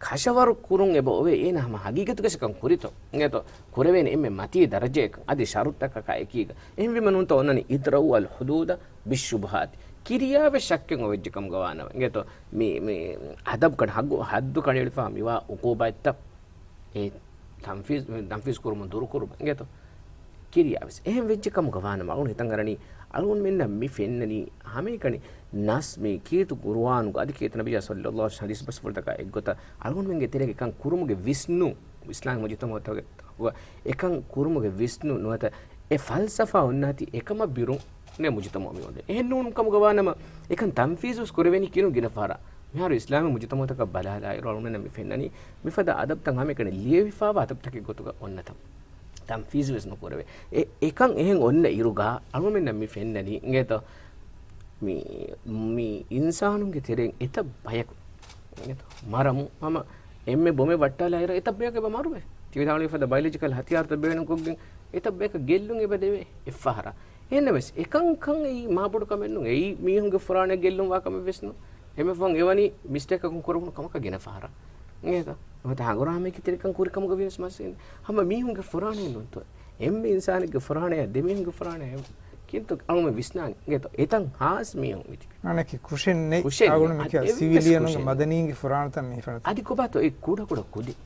ކަށަވަރު ކުރުން އެބަ އޮވޭ. އޭނަ ހަމަ ހަގީގަތުގަ ކަން ކުރިތޯ އިނގޭތޯ ކުރެވޭނެ އެންމެ މަތީ ދަރަޖައަކަށް އަދި ޝަރުޠުތަކަކާ އެކީގަ. އެހެންވީމަ ނޫންތޯ އޮންނަނީ اضرؤوا الحدود بالشبهات. ކިރިޔާވެސް ޝައްކެއް އޮވެއްޖެ ކަމުގަ ވާނަމަ އިނގޭތޯ މި، މި އަދަބު ކަން ހައްދު ކަނޑައެޅިފަ މިވާ އުޤޫބާތްތައް އެ ތަންފީޒް، ތަންފީޒް ކުރުމުން ދުރުކުރުމަށް އިނގޭތޯ؟ ކިރިޔާވެސް އެހެން ވެއްޖެ ކަމުގަ ވާނަމަ، އަޅުގަނޑު ހިތަށް އަރަނީ އަޅުގަނޑުމެންނަށް މި ފެންނަނީ ހަމައެކަނި ނަސް މި ކީރިތި ޤުރުއާނުގަ އަދި ކީރިތި ނަބިއްޔާ ޞައްލައްލާހު ޢަލައިހި ވަސައްލަމަ ޙަދީޘް ބަސްފުޅުތަކާ އެއްގޮތަށް އަޅުގަނޑުމެންގެ ތެރޭގަ އެކަން ކުރުމުގެ ވިސްނުން، އިސްލާމީ މުޖުތަމަޢުތަކުގަ އެކަން ކުރުމުގެ ވިސްނުން ނުވަތަ އެ ފަލްސަފާ އޮންނާތީ އެކަމަށް ބިރުން ނޭ މުޖުތަމަޢު މި އޮންނަ. އެހެން ނޫން ކަމުގަ ވާނަމަ، އެކަން ތަންފީޒުވެސް ކުރެވެނީ ކިރުން ގިނަ ފަހަރަށް. މިހާރު އިސްލާމީ މުޖުތަމަޢުތަކަށް ބަލާލާއިރު އަޅުގަނޑަށް މި ފެންނަނީ، މިފަދަ އަދަބުތައް ހަމައެކަނި ލިޔެވިފާވާ އަދަބުތަކެއް ގޮތުގަ އޮންނަތަން. ތަންފީޒުވެސް ނުކުރެވޭ. އެ، އެކަން އެހެން އޮންނަ އިރުގަ އަޅުގަނޑުމެންނަށް މި ފެންނަނީ، އިނގޭތޯ؟ މި، މި އިންސާނުންގެ ތެރެއިން އެތައް ބަޔަކު، އިނގޭތޯ؟ މަރަމުން ހަމަ އެންމެ ބޮމެއް ވައްޓާލާއިރު އެތައް ބަޔަކު އެބަ މަރުވޭ. ތިވެދާނީ ފަދަ ބަޔޮލޮޖިކަލް ހަތިޔާރުތައް ބޭނުންކޮށްގެން އެތައް ބަޔަކަށް ގެއްލުން އެބަ ދެވޭ އެއްފަހަރަށް. އެހެންނަމަވެސް، އެކަންކަން އެއީ މާބޮޑު ކަމެއް ނޫން. އެއީ މީހުންގެ ފުރާނަ ގެއްލުން ވާ ކަމެއް ވެސް ނޫން. އެންމެ ފަހުން އެވަނީ މިސްޓޭކަކުން ކުރެވުނު ކަމަކަށް ގިނަ ފަހަރަށް. އިނގޭތޯ؟ ނުވަތަ ހަނގުރާމައެކި ތެރެކަން ކުރި ކަމުގަ ވިޔަސް މައްސަލައެއް. ހަމަ މީހުންގެ ފުރާނައެއް ނޫންތޯ. އެންމެ އިންސާނެއްގެ ފުރާނައެއް، ދެމީހުންގެ ފުރާނައެއް. ކިންތު އަޅުގަނޑު ވިސްނާނީ. އިނގޭތޯ؟ އެތަން ހާސް މީހުން މިތިބި. އަނެކި ކުށެއް ނެތް. ކުށެއް ނެތް. އަޅުގަނޑު މިކިޔާ އަދި އެއްވެސް ސިވިލިއަނުންގެ ކުށެއް ނެތް. މަދަނީންގެ ފުރާނަތައް މި ހިފަނަތަ. އަދި ކޮބާތޯ އެ ކުޑަ ކުޑަ ކުދިން.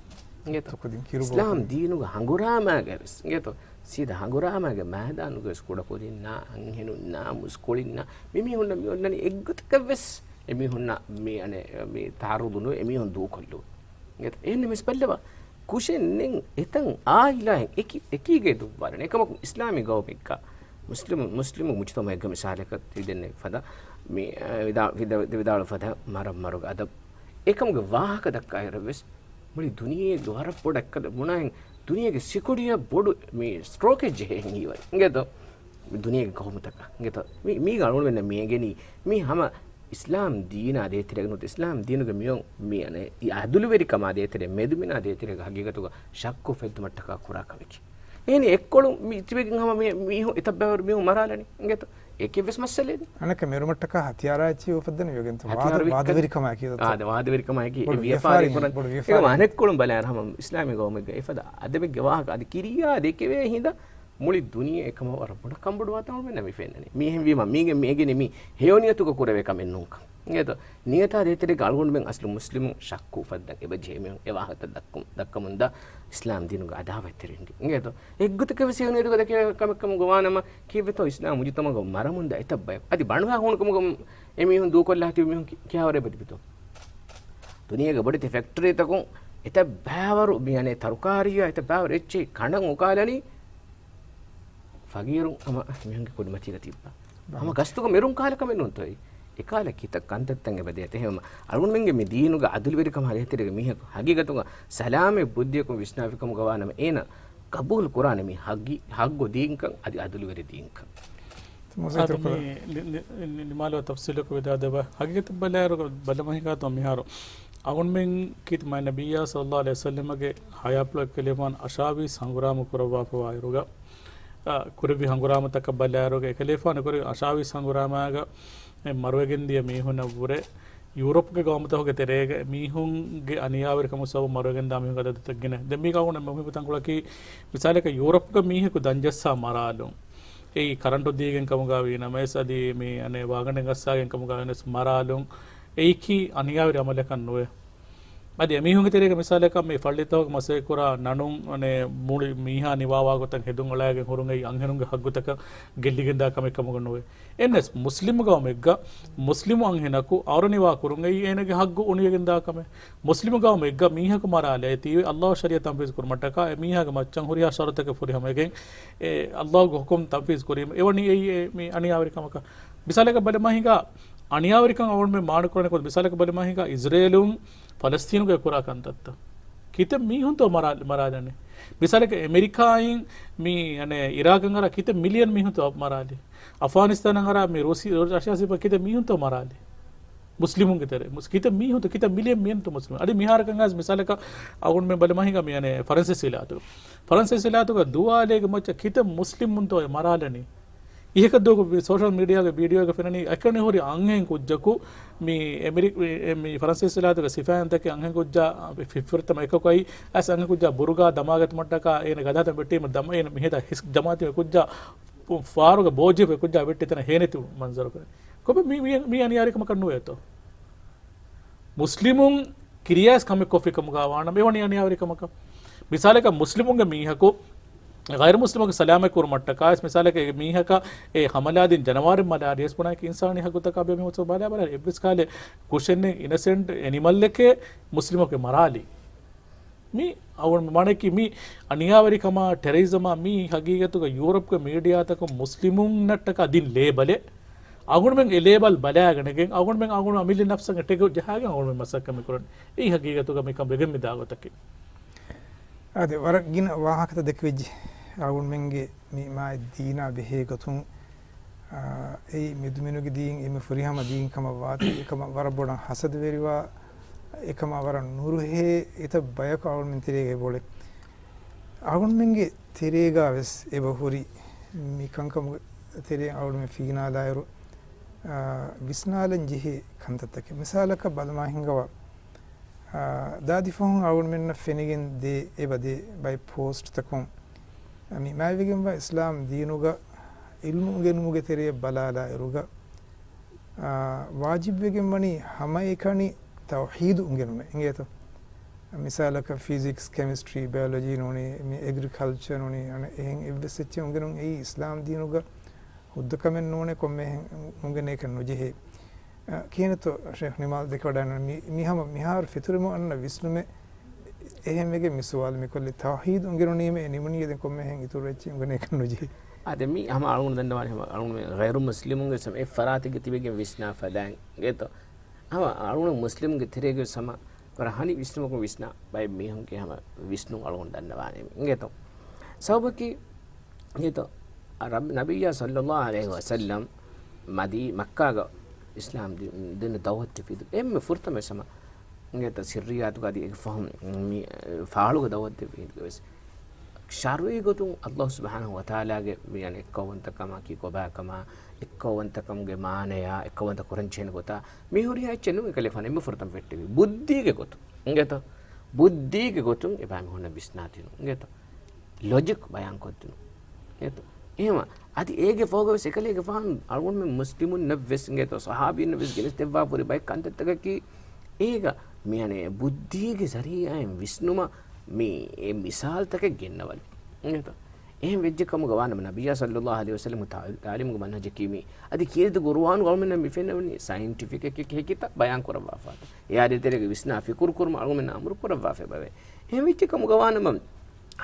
އިނގޭތޯ؟ ކުދިން ކިރު އިސްލާމް ދީނުގެ ހަނގުރާމާގަ ވެސް. އިނގޭތޯ؟ ސީދާ ހަނގުރާމާގެ މައިދާނުގަ ވެސް ކުޑަ ކުދިންނާ، އަންހެނުންނާ، މުސްކުޅިންނާ، މި މީހުންނަށް މި އޮންނަނީ އެއްގޮތަކަށް ވެސް އެ މީހުންނަށް މި، އަނެ، މި ތަޢައްރުޟު ނުވެ އެ މީހުން ދޫކޮށްލުން. އެހެންނަމަވެސް ބައްލަވާ، ކުށެއް ނެތް، އެތަން އާއިލާއެއް އެކި، އެކީގައި ދުއްވާލަނީ. އެކަމަކު އިސްލާމީ ގައުމެއްގަ، މުސްލިމު، މުސްލިމު މުޖުތަމަޢެއްގަ މިސާލަކަށް ތި ދެންނެވި ފަދަ، މި، އަ، ވިދާ-، ވިދާ-، ވިދާޅުވި ފަދަ މަރަށް މަރުގެ އަދަބު. އެކަމުގެ ވާހަކަ ދައްކާއިރު ވެސް، މުޅި ދުނިޔޭގެ ވަރަށް ބޮޑަށް ކަލަ ބުނާހެން ދުނިޔޭގެ ސިކުޑިއަށް ބޮޑު މި ސްޓްރޯކެއް ޖެހޭ ހިނގީ ވަރެއް. އިނގޭތޯ؟ ދުނިޔޭގެ ގައުމުތަކަށް. އިނގޭތޯ؟ މި، މީގަ އަޅުގަނޑުމެންނަށް މި އެނގެނީ މީ ހަމަ އިސްލާމް ދީނާ ދޭތެރޭގަ ނުވަތަ އިސްލާމް ދީނުގެ މިއޮން މި އަނެއް އަދުލުވެރިކަމާ ދޭތެރޭ މެދުމިނާ ދޭތެރޭގަ ހަގީގަތުގަ ޝައްކު އުފެއްދުމަށްޓަކާ ކުރާ ކަމެކޭ. އެހެނީ އެއްކޮޅު މި ތިބެގެން ހަމަ މި މީހުން އެތައް ބައިވަރު މީހުން މަރާލަނީ. އިނގޭތޯ؟ އެކެއްވެސް މައްސަލައެއް ނެތް. އަނެއްކާ މެރުމަށްޓަކާ ހަތިޔާރާ އެއްޗެއް އުފައްދަނީ ވެގެންތޯ؟ ހަތިޔާރު ވާދަ-، ވިއްކަން. ވާދަވެރިކަމާއެކީ ދޯ؟ އާ، ދެ ވާދަވެރިކަމާއެކީ ބޮޑު އެ ވިޔަފާރި ވިޔަފާރި ކުރަން. ބޮޑު އެކަމަ ވިޔަފާރި. އަނެއްކޮޅުން ބަލާއިރު ހަމަ އިސްލާމީ ގައުމެއްގަ އެފަދަ އަދަބެއްގެ ވާހަކަ އަދި ކިރިޔާ ދެކެވޭ ހިނދަ މުޅި ދުނިޔެ އެކަމަށް ވަރަށް ބޮޑަށް ކަންބޮޑުވާތަން މެންނަ މި ފެންނަނީ. މިހެންވީމަ މީގެ މި އެނގެނީ މި ހެޔޮ ނިޔަތުގަ ކުރެވޭ ކަމެއް ނޫންކަން. އިނގޭތޯ؟ ނިޔަތާ ދޭތެރޭގަ އަޅުގަނޑުމެން އަސްލު މުސްލިމު ޝައްކު އުފައްދަން އެބަ ޖެހޭ މީހުން އެ ވާހަކަތައް ދައްކަމުން، ދައްކަމުންދާ އިސްލާމް ދީނުގެ އަދާވަތްތެރިން. އިނގޭތޯ؟ އެއްގޮތަކަށް ވެސް ހެޔޮ ނިޔަތުގަ ދެކެވޭ ކަމެއް ކަމަށް ގޮވާނަމަ ކީއްވެތޯ އިސްލާމް މުޖުތަމަޢުގަ މަރަމުންދާ އެތައް ބަޔަކު އަދި ބަނޑުހާ ހޫނުކަމުގަ އެމީހުން ދޫކޮށްލާ ތިބި މީހުން ކި-، ކިހާވަރެއް ބަދިބިތޯ؟ ދުނިޔޭގެ ބޮޑެތި ފެކްޓަރީތަކުން އެތައް ބައިވަރު މި އަނެއް ތަރުކާރީއާ އެތައް ބައިވަރު އެއްޗެހި ކަނޑަން އުކާލަނީ ފަގީރުން ހަމަ މީހުންގެ ކުރިމަތީގަ ތިއްބާ. ހަމަ ގަސްތުގަ މެރުން ކާލަ ކަމެއް ނޫންތޯ އެއީ؟ އެކާލަ ކިތައް ކަންތައްތައް އެބަ ދޭތެ. އެހެންވީމަ އަޅުގަނޑުމެންގެ މި ދީނުގަ އަދުލުވެރިކަމާ ދޭތެރޭގަ މީހަކު ހަގީގަތުގަ ސަލާމަތް ބުއްދިއަކުން ވިސްނާފިކަމުގަ ވާނަމަ އޭނަ ގަބޫލު ކުރާނެ މި ހައްގި-، ހައްގު ދީންކަން އަދި އަދުލުވެރި ދީންކަން. އާދެ، މި ނި-، ނި-، ނި-، ނިމާލުވާ ތަފްސީލަކު ވެދާ ދެބަ ހަގީގަތަށް ބަލާއިރު ބަލަމަހިގާތޯ މިހާރު އަޅުގަނޑުމެން ކީރިތި މާތް ނަބިއްޔާ ޞައްލައްލާހު ޢަލައިހި ވަސައްލަމަގެ ހަޔާތްޕުޅު އެކަލޭފާނު އަށާވީސް ހަނގުރާމަ ކުރައްވާފަވާއިރުގަ، އާ، ކުރެއްވި ހަނގުރާމަތަކަށް ބަލާއިރުގަ އެކަލޭފާނު ކުރެއްވި އަށާވީސް ހަނގުރާމާގަ އެ މަރުވެގެންދިޔަ މީހުންނަށްވުރެ ޔޫރަޕްގެ ގައުމުތަކުގެ ތެރޭގަ މީހުންގެ އަނިޔާވެރިކަމުގެ ސަބަބުން މަރުވެގެންދާ މީހުންގެ އަދަދުތައް ގިނަ. ދެން މީގަ އަޅުގަނޑު މުހިއްމު ތަންކޮޅަކީ، މިސާލަކަށް ޔޫރަޕްގަ މީހަކު ދަންޖައްސާ މަރާލުން. އެއީ ކަރަންޓު ދީގެން ކަމުގަ ވީނަމަވެސް އަދި މި އަނެއް ވާގަނޑެއް އައްސާގެން ކަމުގަ ވީނަމަވެސް މަރާލުން. އެއީކީ އަނިޔާވެރި އަމަލަކަށް ނުވޭ. އަދި އެމީހުންގެ ތެރޭގަ މިސާލަކަށް މި ފައްޅިތަކުގަ މަސައްކަތްކުރާ ނަނުން އަނެއް މުޅި މީހާ ނިވާވާ ގޮތަށް ހެދުން އަޅާގެން ހުރުން އެއީ އަންހެނުންގެ ހައްގުތަކަށް ގެއްލިގެންދާ ކަމެއް ކަމުގަ ނުވޭ. އެހެންނަމަވެސް މުސްލިމު ގައުމެއްގަ މުސްލިމު އަންހެނަކު އައުރަ ނިވާ ކުރުން އެއީ އޭނަގެ ހައްގު އުނިވެގެންދާ ކަމެއް. މުސްލިމު ގައުމެއްގަ މީހަކު މަރާލައިތީވެ ﷲ ޝަރީޢަތް ތަންފީޒު ކުރުމަށްޓަކާ އެ މީހާގެ މައްޗަށް ހުރިހާ ޝަރުތަކެއް ފުރިހަމަވެގެން އެ ﷲ ގެ ޙުކުމް ތަންފީޒު ކުރީމަ އެވަނީ އެއީ އެ މި އަނިޔާވެރިކަމަކަށް. މިސާލަކަށް ބަލަމާ ހިނގާ އަނިޔާވެރިކަން އަޅުގަނޑުމެން މާނަ ކުރަނިކޮށް މިސާލަކަށް ބަލަމާ ހިނގާ އިޒްރޭލުން ފަލަސްތީނުގައި ކުރާ ކަންތައްތައް. ކިތައް މީހުންތޯ މަރާ-، މަރާލަނީ؟ މިސާލަކަށް އެމެރިކާއިން މި އަނެއް އިރާޤަށް އަރާ ކިތައް މިލިއަން މީހުންތޯ މަރާލީ؟ އަފްޣާނިސްތާނަށް އަރާ މި ރުސި-، ރަޝިޔާ ސިފަ ކިތައް މީހުންތޯ މަރާލީ؟ މުސްލިމުންގެ ތެރޭ. މުސް-، ކިތައް މީހުންތޯ، ކިތައް މިލިއަން މީހުންތޯ މުސްލިމުން. އަދި މިހާރަކަށް އައިސް މިސާލަކަށް އަޅުގަނޑުމެން ބަލަމާ ހިނގާ މި އަނެއް ފަރަންސޭސި ވިލާތުގަ. ފަރަންސޭސި ވިލާތުގަ ދުވާލޭގެ މައްޗަށް ކިތައް މުސްލިމުންތޯ މަރާލަނީ؟ އިހަކަށް ދޯ ސޯޝަލް މީޑިއާގެ ވީޑިއޯގަ ފެންނަނީ އެކަނި ހުރި އަންހެން ކުއްޖަކު މި އެމެރި-، މި، މި ފަރަންސޭސި ވިލާތުގެ ސިފައިންތަކެއް އަންހެން ކުއްޖާ ފި-، ފިފުރިތަމަ އެކަކު އައި އަސް އަންހެން ކުއްޖާ ބުރުގާ ދަމާގަތުމަށްޓަކާ އޭނަ ގަދަހަތަން ވެއްޓީމަ ދަމަ އޭނަ މިހެދާ ހިސް ޖަމާތި ކުއްޖާ ފާރުގަ ބޯޖެހިފައި ކުއްޖާ ވެއްޓި ތަނަށް ހޭނެތި މަންޒަރު ކުރި. ކޮބަ މި، މި، މި އަނިޔާވެރިކަމަކަށް ނުވޭތޯ؟ މުސްލިމުން ކިރިޔާސް ކަމެއް ކޮށްފި ކަމުގަ ވާނަމަ އެވަނީ އަނިޔާވެރިކަމަކަށް. މިސާލަކަށް މުސްލިމުންގެ މީހަކު ޣައިރު މުސްލިމަކު ސަލާމަތް ކުރުމަށްޓަކާ ވެސް މިސާލަކަށް މީހަކަށް އެ ހަމަލާދިން ޖަނަވާރެއް މަލާ ރިޔަސް ބުނާކީ އިންސާނީ ހައްގުތަކާ ބެ މި ބަލާ ބަލާ އެއްވެސް ކާލެ ކުށެއް ނެތް އިނަސެންޓް އެނިމަލްއެކޭ މުސްލިމަކު މަރާލީ. މި އަވަން މާނަކީ މި އަނިޔާވެރިކަމާ، ޓެރަރިޒަމާ މީ ހަގީގަތުގަ ޔޫރަޕްގެ މީޑިއާތަކުން މުސްލިމުންނަށްޓަކާ ދިން ލޭބަލެއް. އަޅުގަނޑުމެން އެ ލޭބަލް ބަލާގަނެގެން އަޅުގަނޑުމެން އަޅުގަނޑު އަމިއްލަ ނަފްސަށް އެޓެކް ޖަހާގެން އަޅުގަނޑުމެން މަސައްކަތް މިކުރަން. އެއީ ހަގީގަތުގަ މިކަން ވެގެން މިދާ ގޮތަކީ. އާދެ، ވަރަށް ގިނަ ވާހަކަތައް ދެކެވިއްޖެ. އަޅުގަނޑުމެންގެ މި މާތް ދީނާ ބެހޭ ގޮތުން، އާ، އެއީ މެދުމިނުގެ ދީން އެންމެ ފުރިހަމަ ދީން ކަމަށް ވާތީ، އެކަމަށް ވަރަށް ބޮޑަށް ހަސަދަވެރިވާ، އެކަމަށް ވަރަށް ނުރުހޭ އެތައް ބަޔަކު އަޅުގަނޑުމެން ތެރޭގަ އެބައުޅޭ. އަޅުގަނޑުމެންގެ ތެރޭގަ ވެސް އެބަ ހުރި މި ކަންކަމުގެ ތެރެއިން އަޅުގަނޑުމެން ފިނގިނާލާއިރު، އާ، ވިސްނާލަން ޖެހޭ ކަންތައްތަކެއް. މިސާލަކަށް ބަލަމާ ހިނގަވާ، އާ، ދާދިފަހުން އަޅުގަނޑުމެންނަށް ފެނިގެން ދޭ އެބަ ދޭ ބައެއް ޕޯސްޓްތަކުން، މި މާތްވެގެންވާ އިސްލާމް ދީނުގަ ޢިލްމު އުނގެނުމުގެ ތެރެއަށް ބަލާލާއިރުގަ، އާ، ވާޖިބްވެގެން ވަނީ ހަމައެކަނި ތައުޙީދު އުނގެނުމެއް އިނގޭތޯ. މިސާލަކަށް ފިޒިކްސް، ކެމިސްޓްރީ، ބަޔޮލޮޖީ ނޫނީ، މި އެގްރިކަލްޗަރ ނޫނީ، އަނެއް އެހެން އެއްވެސް އެއްޗެއް އުނގެނުން އެއީ އިސްލާމް ދީނުގަ ހުއްދަ ކަމެއް ނޫނޭ ކޮންމެހެން އުނގެނޭކަށް ނުޖެހޭ. އަ، ކިހިނެއްތޯ ޝޭޚް ނިމާލް ދެކެވަޑައިގަންނަވަނީ؟ މި، މި ހަމަ މިހާރު ފެތުރިމު އަންނަ ވިސްނުމެއް އެހެންވެގެން މި ސުވާލު މިކޮށްލީ. ތައުޙީދު އުނގެނުނީމަ އެ ނިމުނީ ދެން ކޮންމެހެން އިތުރު އެއްޗެއް އުނގެނޭކަށް ނުޖެހޭ. އާދެ، މި ހަމަ އަޅުގަނޑު ދަންނަވާނެ ހަމަ އަޅުގަނޑު މި ޣައިރު މުސްލިމުންގެ ސަމް އެއް ފަރާތެއްގެ ތިބެގެން ވިސްނާ ފަދައިން އިނގޭތޯ. ހަމަ އަޅުގަނޑު މުސްލިމުންގެ ތެރޭގެ ސަމަ ވަރަށް ހަނި ވިސްނުމަކުން ވިސްނާ ބައެއް މީހުންގެ ހަމަ ވިސްނުން އަޅުގަނޑު ދަންނަވާނެ މި އިނގޭތޯ. ސަބަބަކީ އިނގޭތޯ، ރަބް، ނަބިއްޔާ ޞައްލައްލާހު ޢަލައިހި ވަސައްލަމް މަދީ، މައްކާގަ އިސްލާމް ދި-، ދީން ދަޢުވަތު ދެއްވި އެންމެ ފުރަތަމަ ސަމަ އިނގޭތޯ، ސިއްރިއްޔާތުގަ އަދި އޭގެ ފަހުން މި ފާޅުގަ ދަޢުވަތު ދެއްވި ވެސް ޝަރުޢީ ގޮތުން ﷲ ސުބްޙާނަހޫ ވަތަޢާލާގެ މި އަނެއް އެއްކައުވަންތަކަމާ ކީ ކޮބާކަމާ، އެއްކައުވަންތަކަމުގެ މާނަޔާ، އެއްކައުވަންތަ ކުރަން ޖެހޭނެ ގޮތާ، މި ހުރިހާ އެއްޗެއް ނޫން އެކަލޭގެފާނު އެންމެ ފުރަތަމަ ފެއްޓެވި. ބުއްދީގެ ގޮތުން އިނގޭތޯ؟ ބުއްދީގެ ގޮތުން އެބައިމީހުންނަށް ވިސްނާދިނުން އިނގޭތޯ؟ ލޮޖިކް ބަޔާންކޮށްދިނުން އިނގޭތޯ؟ އެހެމަ އަދި އޭގެ ފަހުގަ ވެސް އެކަލޭގެފާނު އަޅުގަނޑުމެން މުސްލިމުންނަށް ވެސް އިނގޭތޯ؟ ޞަޙާބީންނަށް ވެސް ގެނެސްދެއްވާފަ ހުރި ބައެއް ކަންތައްތަކަކީ އޭގަ މި އަނެއް ބުއްދީގެ ޒަރީޢާއިން ވިސްނުމަށް މި އެ މިސާލްތަކެއް ގެންނަވަން އިނގޭތޯ؟ އެހެން ވެއްޖެ ކަމުގަ ވާނަމަ، ނަބިއްޔާ ޞައްލައްލާހު ޢަލައިހި ވަސައްލަމް ތާ-، ތާލީމުގެ މަންހަޖަކީ މީ. އަދި ކީރިތި ޤުރުއާނުގަ އަޅުމެންނަށް މި ފެންނަވަނީ ސައިންޓިފިކް އެކި ހެކިތައް ބަޔާން ކުރައްވާފަ. އެއާ ދޭތެރޭގަ ވިސްނާ ފިކުރު ކުރުމަށް އަޅުމެންނަށް އަމުރު ކުރައްވާފައި ބަވޭ. އެހެން ވެއްޖެ ކަމުގަ ވާނަމަ،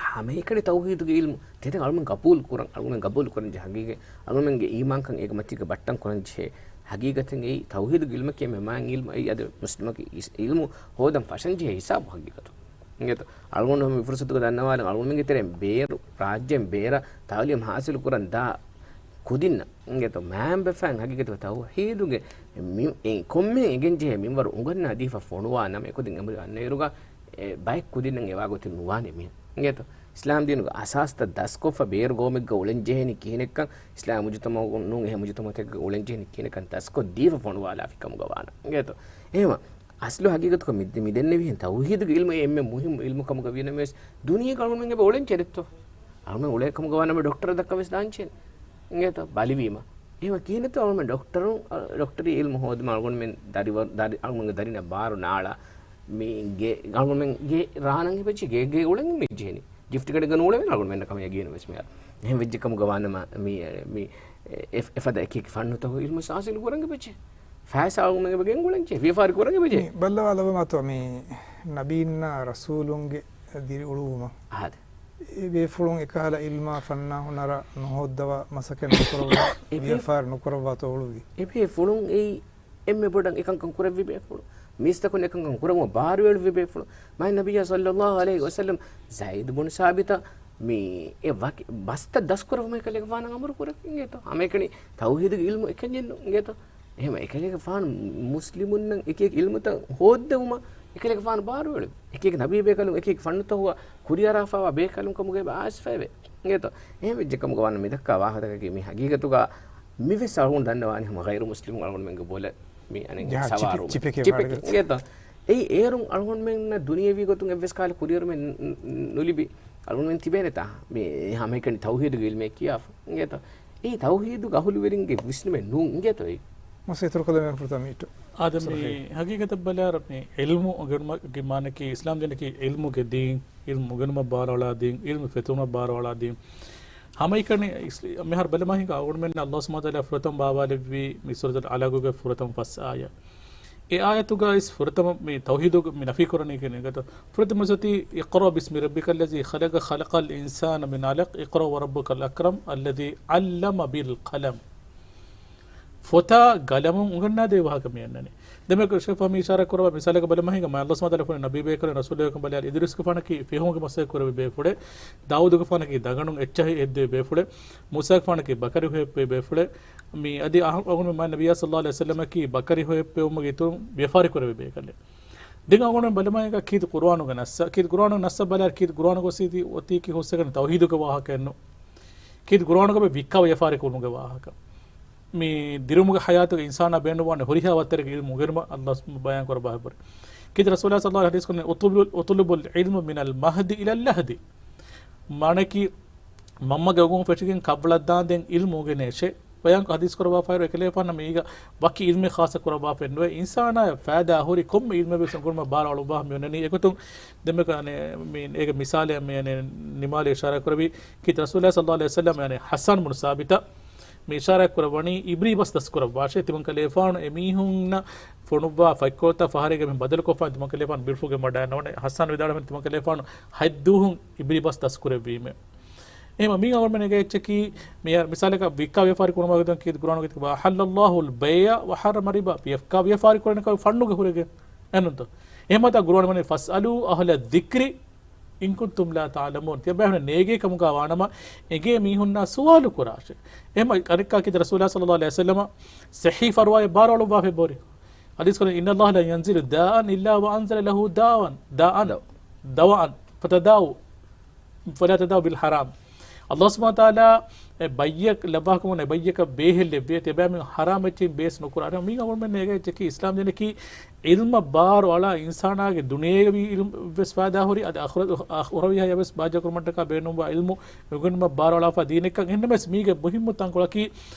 ހަމައެކަނި ތައުޙީދުގެ ޢިލްމު ތެދެއް އަޅުމެން ގަބޫލު ކުރަން، އަޅުމެން ގަބޫލު ކުރަން ޖެހޭ ހަގީގަތް، އަޅުމެންގެ އީމާންކަން އޭގެ މަތީގަ ބައްޓަން ކުރަން ޖެހޭ ހަގީގަތެއް އެއީ ތައުޙީދުގެ ޢިލްމަކީ މެމާން ޢިލްމު އެއީ އަދި މުސްލިމަކީ ޢިލްމު ހޯދަން ފަށަން ޖެހޭ ހިސާބު ހަގީގަތު. އިނގޭތޯ؟ އަޅުގަނޑު މި ފުރުސަތުގަ ދަންނަވާލަން، އަޅުގަނޑުމެންގެ ތެރެއިން ބޭރު، ރާއްޖޭން ބޭރަށް ތަޢުލީމް ހާސިލު ކުރަން ދާ ކުދިންނަށް، އިނގޭތޯ؟ މާތް ބަފައިން ހަގީގަތުގަ ތައުޙީދުގެ މި-، އެ ކޮންމެ އެނގެން ޖެހޭ މިންވަރު އުނގަންނާ ދީފަ ފޮނުވާ ނަމަ، އެކުދިން އެނބުރި އަންނައިރުގަ އެ ބައެއް ކުދިންނަށް އެވާގޮތެއް ނުވާނެ މީހުން. އިނގޭތޯ؟ އިސްލާމް ދީނުގެ އަސާސްތައް ދަސްކޮށްފަ ބޭރު ގައުމެއްގަ އުޅެން ޖެހޭނީ ކިހިނެއްކަން، އިސްލާމް މުޖުތަމަޢުގަ ނޫން އެހެން މުޖުތަމަޢުތަކެއްގަ އުޅެން ޖެހޭނީ ކިހިނެއްކަން ދަސްކޮށްދީފަ ފޮނުވާލާފި ކަމުގަ ވާނަމަ. އިނގޭތޯ؟ އެހެމަ އަސްލު ހަގީގަތުގަ މި-، މި ދެންނެވިހެން ތައުޙީދުގެ ޢިލްމު އެ އެންމެ މުހިއްމު ޢިލްމު ކަމުގަ ވީނަމަވެސް، ދުނިޔޭގަ އަޅުގަނޑުމެން އެބަ އުޅެން ޖެހޭ ދެއްތޯ؟ އަޅުގަނޑުމެން އުޅޭ ކަމުގަ ވާނަމަ ޑޮކްޓަރ ދައްކަން ވެސް ދާން ޖެހޭނެ. އިނގޭތޯ؟ ބަލިވީމަ. އެހެމަ ކިހިނެއްތޯ އަޅުގަނޑުމެން ޑޮކްޓަރު، އަ، ޑޮކްޓަރީ ޢިލްމު ހޯދުމަށް އަޅުގަނޑުމެން ދަރިވަ-، ދަރި-، އަޅުގަނޑުގެ ދަރިންނަށް ބާރު ނާޅާ މި ގޭ، އަޅުގަނޑުމެން ގޭ ރާނަން އެބަޖެ ގޭ، ގޭ އުޅެން މި ޖެހެނީ. ލިފްޓް ގަޑިގަ ނޫޅެވެން އަޅުގަނޑުމެންނަށް ކަމަށް ޔަގީނު ވެސް މިހާރު. އެހެން ވެއްޖެ ކަމުގަ ވާނަމަ، މި، މި، އެ، އެ، އެފަދަ އެކި އެކި ފަންނުތަކުގެ ޢިލްމު ހާސިލު ކުރަން އެބަޖެ. ފައިސާ އަޅުގަނޑުމެން އެބަ ގެންގުޅެން ޖެ. ވިޔަފާރި ކުރަން އެބަޖެ. މި ބައްލަވާލަބަ މާތޯ މި ނަބީންނާ ރަސޫލުންގެ ދިރިއުޅުވުމަށް. އާދެ. އެ ބޭފުޅުން އެކަހަލަ ޢިލްމާ ފަންނާ ހުނަރަށް ނުހޯއްދަވާ މަސަކެއް ނުކުރައްވާ، އެ ބޭ-، ވިޔަފާރި ނުކުރައްވާތޯ އުޅުއްވީ. އެ ބޭފުޅުން އެއީ އެންމެ ބޮޑަށް އެކަންކަން ކުރެއްވި ބޭފުޅުން. މީސްތަކުން އެކަންކަން ކުރަމުން ބާރުއެޅުއްވި ބޭފުޅުން. މާތް ނަބިއްޔާ ޞައްލައްލާހު ޢަލައިހި ވަސައްލަމް ޒައިދު ބުނު ސާބިތަށް މި އެ ވަކި ބަސްތައް ދަސްކުރައްވުމަށް އެކަލޭގެފާނަށް އަމުރު ކުރެއްވި އިނގޭތޯ. ހަމައެކަނި ތައުޙީދުގެ ޢިލްމު އެކަންޏެއް ނޫން އިނގޭތޯ. އެހެން އެކަލޭގެފާނު މުސްލިމުންނަށް އެކި އެކި ޢިލްމުތައް ހޯއްދެވުމަށް އެކަލޭގެފާނު ބާރުއެޅުއްވި. އެކި އެކި ނަބީ ބޭކަލުން އެކި އެކި ފަންނުތަކުގަ ކުރިއަރާފައިވާ ބޭކަލުން ކަމުގައި އައިސްފައެވެ. އިނގޭތޯ. އެހެން ވެއްޖެ ކަމުގަ ވާނަމަ މި ދައްކާ ވާހަކަތަކަކީ މި ހަގީގަތުގަ މިވެސް އަޅުގަނޑު ދަންނަވާނީ ހަމަ ޣައިރު މުސްލިމުން އަޅުގަނޑުމެންގެ ބޮލަށް މި އަނެއް ޖަހާ ސަވާރު ޗިޕެކޭ ޗިޕެކޭ ވާރިގަ. އިނގޭތޯ. އެއީ އޭރުން އަޅުގަނޑުމެންނަށް ދުނިޔެވީ ގޮތުން އެއްވެސް ކާލެ ކުރިއަރުމެއް ނު-، ނު-، ނުލިބި. އަޅުގަނޑުމެން ތިބޭނެތާ މި ހަމައެކަނި ތައުޙީދުގެ ޢިލްމެއް ކިޔާފަ. އިނގޭތޯ. އެއީ ތައުޙީދުގެ އަހުލުވެރިންގެ ވިސްނުމެއް ނޫން އިނގޭތޯ އެއީ. މަސައްކަތް ކުރަމުން ފުރަތަމަ މިއިޓު. އާދެ، މި ހަގީގަތަށް ބަލާއިރު، މި ޢިލްމު އުނގެނުމަކީ މާނައަކީ އިސްލާމް ދީނަކީ ޢިލްމުގެ ދީން، ޢިލްމު އުނގެނުމަށް ބާރުއަޅާ ދީން، ޢިލްމު ފެތުރުމަށް ބާރުއަޅާ ދީން. ހަމައެކަނި މިހާރު ބަލަމާ ހިނގާ އަޅުގަނޑުމެންނަށް ﷲ ސުބްޙާނަހޫ ވަތަޢާލާ ފުރަތަމަ ބާވާލެއްވީ މި ސޫރަތުލް ޢަލަޤުގެ ފުރަތަމަ ފަސް އާޔަތް. އެ އާޔަތުގައި ފުރަތަމަ މި ތައުޙީދު މި ނަފީ ކުރަނީ ކިހިނެއް ގޮތަށް؟ ފުރަތަމަ ސޫރަތީ اقرأ باسم ربك الذي خلق، خلق الإنسان من علق، اقرأ وربك الأكرم الذي علم بالقلم. ފޮތާ ގަލަމުން އުނގަންނާދޭ ވާހަކަ މި އަންނަނީ. ދެން މި ޝޭޚް ފަހްމީ އިޝާރާތް ކުރައްވާ މިސާލަކަށް ބަލަމާ ހިނގާ، މާތް ﷲ ސުބްޙާނަހޫ ވަތަޢާލާ ފުރި ނަބީބޭކަލުން ރަސޫލޭކަން ބަލާއިރު އިދްރީސްގެފާނަކީ ފިހުމުގެ މަސައްކަތް ކުރެއްވި ބޭފުޅެއް، ދާއޫދުގެފާނަކީ ދަގަނޑުން އެއްޗެހި ހެއްދެވި ބޭފުޅެއް، މޫސާގެފާނަކީ ބަކަރި ހޮއެއްޕެވި ބޭފުޅެއް. މި އަދި އަހަ-، އަޅުގަނޑު މާތް ނަބިއްޔާ ޞައްލައްލާހު ޢަލައިހި ވަސައްލަމަކީ ބަކަރި ހޮއެއްޕެވުމުގެ އިތުރުން ވިޔަފާރި ކުރެއްވި ބޭކަލެއް. ދެން އަޅުގަނޑު ބަލަމާ ހިނގާ ކީރިތި ޤުރުއާނުގެ ނައްސަށް، ކީރިތި ޤުރުއާނުގެ ނައްސަށް ބަލާއިރު ކީރިތި ޤުރުއާނުގައި އޮތީ ކީ ހުސްވެގެން ތައުޙީދުގެ ވާހަކައެއްނު. ކީރިތި ޤުރުއާނުގައި ވިއްކާ ވިޔަފާރި ކުރުމުގެ ވާހަކަ. މި ދިރުމުގެ ޙަޔާތުގައި އިންސާނާ ބޭނުންވާނެ ހުރިހާ ވައްތަރެއްގެ ޢިލްމު އުނގެނުމަށް ﷲ ބަޔާން ކުރައްވާފައި ހުރި. ކީރިތި ރަސޫލާ ޞައްލައްލާހު ޢަލައިހި ވަސައްލަމަ ޙަދީޘް ކުރަނީ، اطلبوا، اطلبوا العلم من المهد إلى اللحد. މާނައަކީ، މަންމަގެ އުގުން ފެށިގެން ކަށްވަޅަށް ދާންދެން ޢިލްމު އުނގެނޭށޭ. ބަޔާންކޮށް ޙަދީޘް ކުރައްވާފައި ހުރި އެކަލޭގެފާނަށް މީގަ ވަކި ޢިލްމެއް ޚާއްޞަ ކުރައްވާފައެއް ނުވޭ. އިންސާނާއަށް ފައިދާ ހުރި ކޮންމެ ޢިލްމެއް ވެސް އުނގެނުމަށް ބާރު އަޅުއްވާފަ މި އޮންނަނީ. އެގޮތުން ދެން މި ކަ-، އަނެ، މި އޭގެ މިސާލެއް މި އަނެ ނިމާލެ އިޝާރާތް ކުރެއްވި ކީރިތި ރަސޫލާ ޞައްލައްލާހު ޢަލައިހި ވަސައްލަމަ އަނެ ޙައްސާން ބުނު ސާބިތަށް މި އިޝާރާތް ކުރައްވަނީ އިބްރީ ބަސް ދަސްކުރައްވާށޭ. ތިމަން ކަލޭގެފާނު އެމީހުންނަށް ފޮނުއްވާ ފަތްކޮޅަތައް ފަހަރެއްގަ މި ބަދަލުކޮށްފާނެ ތިމަން ކަލޭގެފާނު ބިރުފުޅުގެ މަޑާ ނޯނެ. ޙައްސާން ވިދާޅުވަނީ ތިމަން ކަލޭގެފާނު ހަތް ދުވަހުން އިބްރީ ބަސް ދަސްކުރެއްވީމޭ. އެހެންވީމަ މީ އަޅުގަނޑުމެން އެނގޭ އެއްޗަކީ، މި މިސާލަކަށް ވިއްކާ ވިޔަފާރި ކުރުމާ ގޮތުން ކީރިތި ޤުރުއާނުގައި ތިބާ، أحل الله البيع وحرم الربا، ވިއްކާ ވިޔަފާރި ކުރަނީ ކަމަށް ފަންނުގެ ހުރެގެން. އެހެންތޯ؟ އެހެންމަތާ ޤުރުއާނު ވަނީ، فاسألوا أهل الذكر إن كنتم لا تعلمون. ތިޔަބައިހުން ނޭގޭ ކަމުގަ ވާނަމަ، އެނގޭ މީހުންނާ ސުވާލު ކުރާށޭ. އެހެން އަނެއްކާ ކީރިތި ރަސޫލާ ޞައްލައްލާހު ޢަލައިހި ވަސައްލަމަ ޞަޙީޙަ ރިވާޔަތް ބާރު އަޅުއްވާފައި ބޯރި. ޙަދީޘް ކުރަނީ، إن الله لا ينزل داء إلا وأنزل له دواء، دواء، دواء، فتداووا، فلا تداووا بالحرام. ﷲ ސުބްޙާނަހޫ ވަތަޢާލާ އެ ބައްޔަކަށް ލައްވާކަމުން އެ ބައްޔަކަށް ބޭހެއް ލެއްވިއޭ، ތިޔަބައިމީހުން ޙަރާމް އެއްޗެއް ބޭސް ނުކުރާށޭ. މީ އަޅުގަނޑުމެން އެނގޭ އެއްޗަކީ އިސްލާމް ދީނަކީ ޢިލްމަށް ބާރު އަޅާ އިންސާނާގެ ދުނިޔޭގަ ވީ ޢިލްމު ވެސް ފައިދާ ހުރި، އަދި އަޚުރަ-، އަޚުރަވީ ހަޔާތް ވެސް ބާއްޖަވެރިކުރުމަށްޓަކާ ބޭނުންވާ ޢިލްމު އުނގެނުމަށް ބާރު އަޅާފަ ދީނެއްކަން. އެހެންނަމަވެސް މީގެ މުހިއްމު ތަންކޮޅަކީ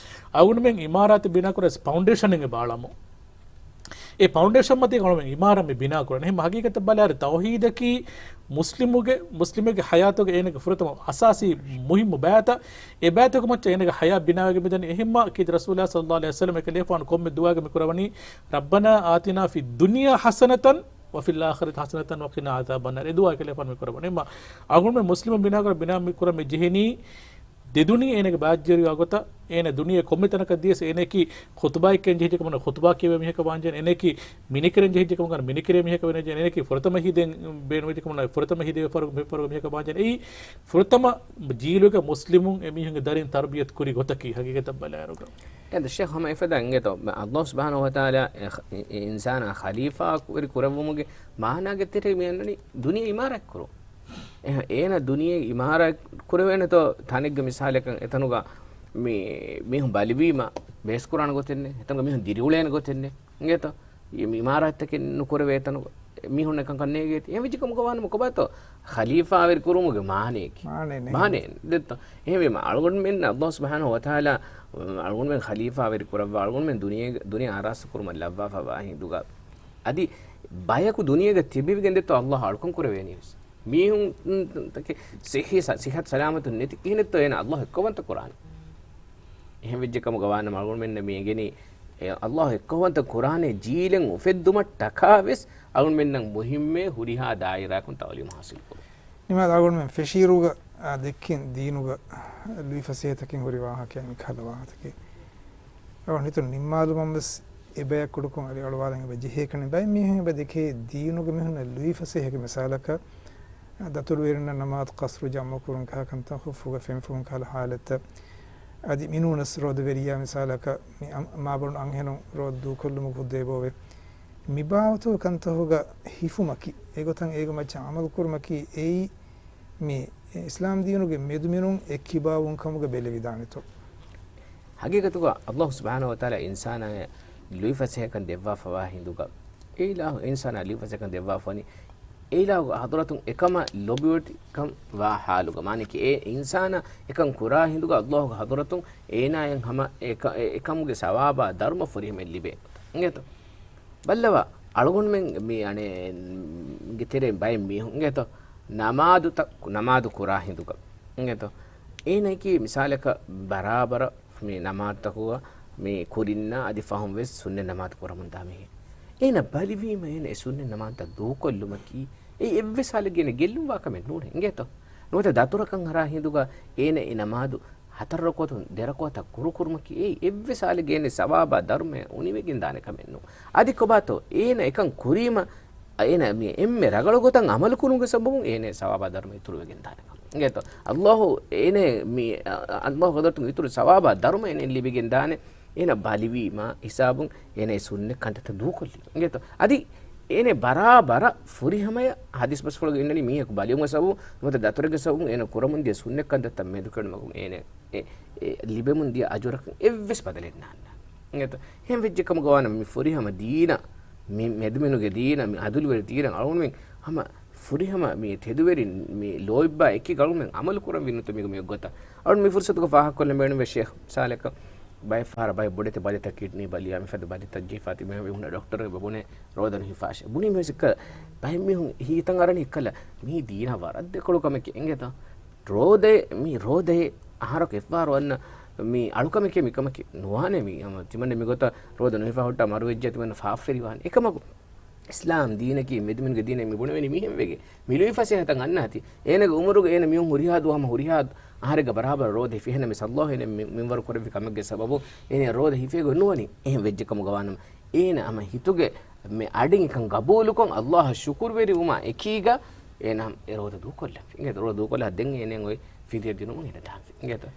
އަޅުގަނޑުމެން ޢިމާރާތެއް ބިނާކުރަން ފައުންޑޭޝަނެއް ބާޅަމު. އެ ފައުންޑޭޝަން މަތީ އަޅުގަނޑުމެން ޢިމާރާތް މި ބިނާކުރަން. އެހެން ހަގީގަތަށް ބަލާއިރު ތައުޙީދަކީ މުސްލިމުގެ، މުސްލިމެއްގެ ޙަޔާތުގަ އޭނަގެ ފުރަތަމަ އަސާސީ މުހިއްމު ބައިތައް، އެ ބައިތަކު މައްޗަށް އޭނަގެ ޙަޔާތް ބިނާވެގެން މިދަނީ. އެހެންމާ ކީރިތި ރަސޫލާ ޞައްލައްލާހު ޢަލައިހި ވަސައްލަމަ އެކަލޭގެފާނު ކޮންމެ ދުޢާއެއްގަ މި ކުރަވަނީ، ربنا آتنا في الدنيا حسنة وفي الآخرة حسنة وقنا عذاب النار. އެ ދުޢާ އެކަލޭގެފާނު މި ކުރަވަނީ. އެހެންމާ އަޅުގަނޑުމެން މުސްލިމުން ބިނާކުރަން މި ކުރަން މި ޖެހެނީ ދެ ދުނިޔެ އޭނަގެ ބާއްޖަވެރިވާ ގޮތަށް، އޭނަ ދުނިޔެ ކޮންމެ ތަނަކަށް ދިޔަސް އޭނައަކީ ޚުޠުބާއެއްކަން ޖެހިއްޖެ ކަމަށް ޚުޠުބާ ކިޔެވޭ މީހަކަށް ވާންޖެހޭ، އޭނައަކީ މިނިކިރަން ޖެހިއްޖެ ކަމަށް މިނިކިރޭ މީހަކަށް ވާންޖެހޭ، އޭނައަކީ ފުރަތަމަ ހިދައިން ބޭނުންވެއްޖެ ކަމަށް ފުރަތަމަ ހިދައިން ވިޔަފާރި ކުރޭ މީހަކަށް ވާންޖެހޭ. އެއީ ފުރަތަމަ ޖީލުގެ މުސްލިމުން އެމީހުންގެ ދަރިން ތަރުބިޔަތު ކުރި ގޮތަކީ ހަގީގަތަށް ބަލާއިރުގަ. އެހެން ޝޭޚް ހަމަ އެފަދަ އިނގޭތޯ، ﷲ ސުބްޙާނަހޫ ވަތަޢާލާ އެ ޚ-، އި-، އި-، އިންސާނާ ޚަލީފާ ކުރި ކުރެއްވުމުގެ މާނާގެ ތެރޭ މި އަންނަނީ ދުނިޔެ އިމާރާތް ކުރުން. އެހެން އޭނަ ދުނިޔެ އިމާރާތް ކުރެވޭނެތޯ ތަނެއްގެ މިސާލަކަށް އެތަނުގަ މި މީހުން ބަލިވީމަ ބޭސްކުރާނެ ގޮތެއް ނެތް. އެތަނުގަ މީހުން ދިރިއުޅޭނެ ގޮތެއް ނެތް. އިނގޭތޯ؟ އި-، އިމާރާތްތަކެއް ނުކުރެވޭ އެތަނުގަ މީހުންނަށް ކަންކަން ނޭގޭތީ. އެހެން ވެއްޖެ ކަމުގަ ވާނަމަ ކޮބާތޯ ޚަލީފާވެރި ކުރުމުގެ މާނައަކީ؟ މާނައެއް ނެތް. މާނައެއް ނެތްތޯ؟ އެހެންވީމަ އަޅުގަނޑުމެން ﷲ ސުބްޙާނަހޫ ވަތަޢާލާ އަޅުގަނޑުމެން ޚަލީފާވެރި ކުރައްވާ، އަޅުގަނޑުމެން ދުނިޔޭގަ-، ދުނިޔެ އާރާސްތު ކުރުމަށް ލައްވާފަވާ ހިނދުގަ އަދި ބަޔަކު ދުނިޔޭގަ ތިބެވިގެން ދެއްތޯ ﷲ އަޅުކަން ކުރެވޭނީވެސް. މީހުން، ތަކެ ޞިއްޙީ ސަ-، ޞިއްޙަތު ސަލާމަތު ނެތި ކިހިނެއްތޯ އޭނަ ﷲ އެއްކައުވަންތަ ކުރާނީ؟ އެހެން ވެއްޖެ ކަމުގަ ވާނަމަ އަޅުގަނޑުމެންނަށް މި އެނގެނީ، އެ ﷲ އެއްކައުވަންތަ ކުރާނެ ޖީލެއް އުފެއްދުމަށްޓަކާ ވެސް އަޅުގަނޑުމެންނަށް މުހިއްމޭ ހުރިހާ ދާއިރާއަކުން ތަޢުލީމު ޙާޞިލު ކުރުން. ނިމާދު އަޅުގަނޑުމެން ފެށިއިރުގަ، އާ، ދެއްކިން ދީނުގަ ލުއިފަސޭހަތަކެއް ހުރި ވާހަކައެއް މި ކަހަލަ ވާހަކަތަކެއް. އަޅުގަނޑު ހިތުން ނިންމާލުމަށް ވެސް އެބަޔަށް ކުޑަކޮށް އަލި އަޅުވާލަން އެބަ ޖެހޭ ކަން. ބައެއް މީހުން އެބަ ދެކޭ ދީނުގެ މީހުންނަށް ލުއިފަސޭހަކަށް މިސާލަކަށް، ދަތުރުވެރިންނަށް ނަމާދު ޤަޞްރު ޖަމްޢު ކުރުން ކަހަލަ ކަންތައް، ޚުއްފުގަ ފެންފުޅުން ކަހަލަ ޙާލަތްތައް. އަދި މިނޫނަސް ރޯދަވެރިޔާ މިސާލަކަށް މި އަ-، މާބޮޑު އަންހެނުން ރޯދަ ދޫކޮށްލުމުގެ ހުއްދަ އެބައޮވޭ. މިބާވަތުގެ ކަންތަކުގަ ހިފުމަކީ، އެގޮތަށް އޭގެ މައްޗަށް ޢަމަލު ކުރުމަކީ އެއީ މި އިސްލާމް ދީނުގެ މެދުމިނުން އެއްކިބާވުން ކަމުގަ ބެލެވިދާނެތޯ؟ ޙަޤީޤަތުގަ ﷲ ސުބްޙާނަހޫ ވަތަޢާލާ އިންސާނާއަށް ލުއިފަސޭހަކަން ދެއްވާފަވާ ހިނދުގަ، އެ އިލާހު އިންސާނާ ލުއިފަސޭހަކަން ދެއްވާފަވަނީ، އެއިލާހުގެ ޙަޟްރަތުން އެކަމަށް ލޯބިވެތިކަން ވާ ޙާލުގަ، މާނައަކީ އެ އިންސާނާ އެކަން ކުރާ ހިނދުގަ ﷲ ގެ ޙަޟްރަތުން އޭނާއަށް ހަމަ އެކަ-، އެ-، އެކަމުގެ ސަވާބާ ދަރުމަ ފުރިހަމައެއް ލިބޭ. އިނގޭތޯ؟ ބައްލަވާ، އަޅުގަނޑުމެން މި އަނެއް ގެ ތެރޭ ބައެއް މީހުން އިނގޭތޯ؟ ނަމާދުތައް، ނަމާދު ކުރާ ހިނދުގަ އިނގޭތޯ؟ އޭނައަކީ މިސާލަކަށް ބަރާބަރަށް މި ނަމާދުތަކުގަ މި ކުރިންނާ އަދި ފަހުން ވެސް ސުންނަތް ނަމާދު ކުރަމުންދާ މީހެއް. އޭނަ ބަލިވީމަ އޭނަ އެ ސުންނަތް ނަމާދުތައް ދޫކޮށްލުމަކީ އެއީ އެއްވެސް ހާލެއްގަ އޭނަ ގެއްލުންވާ ކަމެއް ނޫނޭ. އިނގޭތޯ؟ ނުވަތަ ދަތުރަކަށް އަރާ ހިނދުގަ އޭނަ އެ ނަމާދު ހަތަރު ރަކުޢަތުން ދެ ރަކުޢަތަށް ކުރުކުރުމަކީ އެއީ އެއްވެސް ހާލެއްގަ އޭނަ ސަވާބާ ދަރުމައެއް އުނިވެގެން ދާނެ ކަމެއް ނޫން. އަދި ކޮބާތޯ އޭނަ އެކަން ކުރީމަ އޭނަ މި އެންމެ ރަގަޅު ގޮތަށް އަމަލު ކުރުމުގެ ސަބަބުން އޭނަ ސަވާބާ ދަރުމަ އިތުރުވެގެން ދާނެ ކަމަށް. އިނގޭތޯ؟ ﷲ އޭނަ މި، އަ، ﷲ ގެ ޙަޟްރަތުން އިތުރު ސަވާބާ ދަރުމަ އޭނަ ލިބިގެން ދާނެ. އޭނަ ބަލިވީމާ ހިސާބުން އޭނަ އެ ސުންނަތް ކަންތައްތައް ދޫކޮށްލީ. އިނގޭތޯ؟ އަދި އޭނަ ބަރާބަރަށް ފުރިހަމަޔަށް ޙަދީޘް ބަސްފުޅުގަ އިންނަނީ މީހަކު ބަލިވުމުގެ ސަބަބުން ނުވަތަ ދަތުރެއްގެ ސަބަބުން އޭނަ ކުރަމުންދިޔަ ސުންނަތް ކަންތައްތައް މެދުކެރުމަކުން އޭނަ އެ، އެ ލިބެމުން ދިޔަ އަޖުރަކަށް އެއްވެސް ބަދަލެއް ނާންނާނެ. އިނގޭތޯ؟ އެހެން ވެއްޖެ ކަމުގަ ވާނަމަ މި ފުރިހަމަ ދީނަށް، މި މެދުމިނުގެ ދީނަށް، މި އަދުލުވެރި ދީނަށް އަޅުގަނޑުމެން ހަމަ ފުރިހަމަ މި ތެދުވެރިން މި ލޯތްބާ އެކީ އަޅުގަނޑުމެން އަމަލު ކުރަން ވީނުތަ މީގަ މި ގޮތަށް. އަޅުގަނޑު މި ފުރުސަތުގަ ފާހަގަކޮށްލަން ބޭނުންވޭ ޝޭޚް މިސާލަކަށް ބައެއް ފަހަރަށް ބައެއް ބޮޑެތި ބަލިތައް ކިޑްނީ ބަލި އަމިއްފަދަ ބަލިތައް ޖެހިފަ ތިބެ މީހުންނަށް ޑޮކްޓަރު އެބަ ބުނޭ ރޯދަ ނުހިފާށޭ. ބުނީމަ ވެސް އެއްކަލަ ބައެއް މީހުން ހިތަށް އަރަނީ އެއްކަލަ މީ ދީނާ ވަރަށް ދެކޮޅު ކަމެކޭ. އިނގޭތަ؟ ރޯދައެއް، މީ ރޯދައެއް އަހަރަކު އެއްފަހަރު އަންނަ މީ އަޅުކަމެކޭ މިކަމަކީ ނުވާނެ. މީ ހަމަ ތިމަންނަ މިގޮތަށް ރޯދަ ނުހިފާ ހުއްޓާ މަރުވެއްޖެ ތިމަންނަ ފާފަވެރިވާނެ. އެކަމަކު، އިސްލާމް ދީނަކީ މެދުމިނުގެ ދީނެއް މި ބުނެވެނީ މިހެން ވެގެން. މި ލުއިފަސޭހަތައް އަންނާތީ. އޭނަގެ އުމުރުގަ އޭނަ މިއޮން ހުރިހާ ދުވަހު ހަމަ ހުރިހާ އަހަރެއްގަ ބަރާބަރަށް ރޯދަ ހިފި. އެހެންނަމަވެސް ﷲ އޭނަ މި-، މިންވަރު ކުރެއްވި ކަމެއްގެ ސަބަބުން އޭނަ ރޯދަ ހިފޭގޮތް ނުވަނީ. އެހެން ވެއްޖެ ކަމުގަ ވާނަމަ އޭނަ ހަމަ ހިތުގެ މި އަޑިން އެކަން ގަބޫލުކޮށް، ﷲ އަށް ޝުކުރުވެރިވުމާ އެކީގަ އޭނަ ހަމަ އެ ރޯދަ ދޫކޮށްލަން. އިނގޭތަ؟ ރޯދަ ދޫކޮށްލާ ދެން އޭނަ އޮތް ފިދިޔަ ދިނުމުން އޭނަ ދާން. އިނގޭތަ؟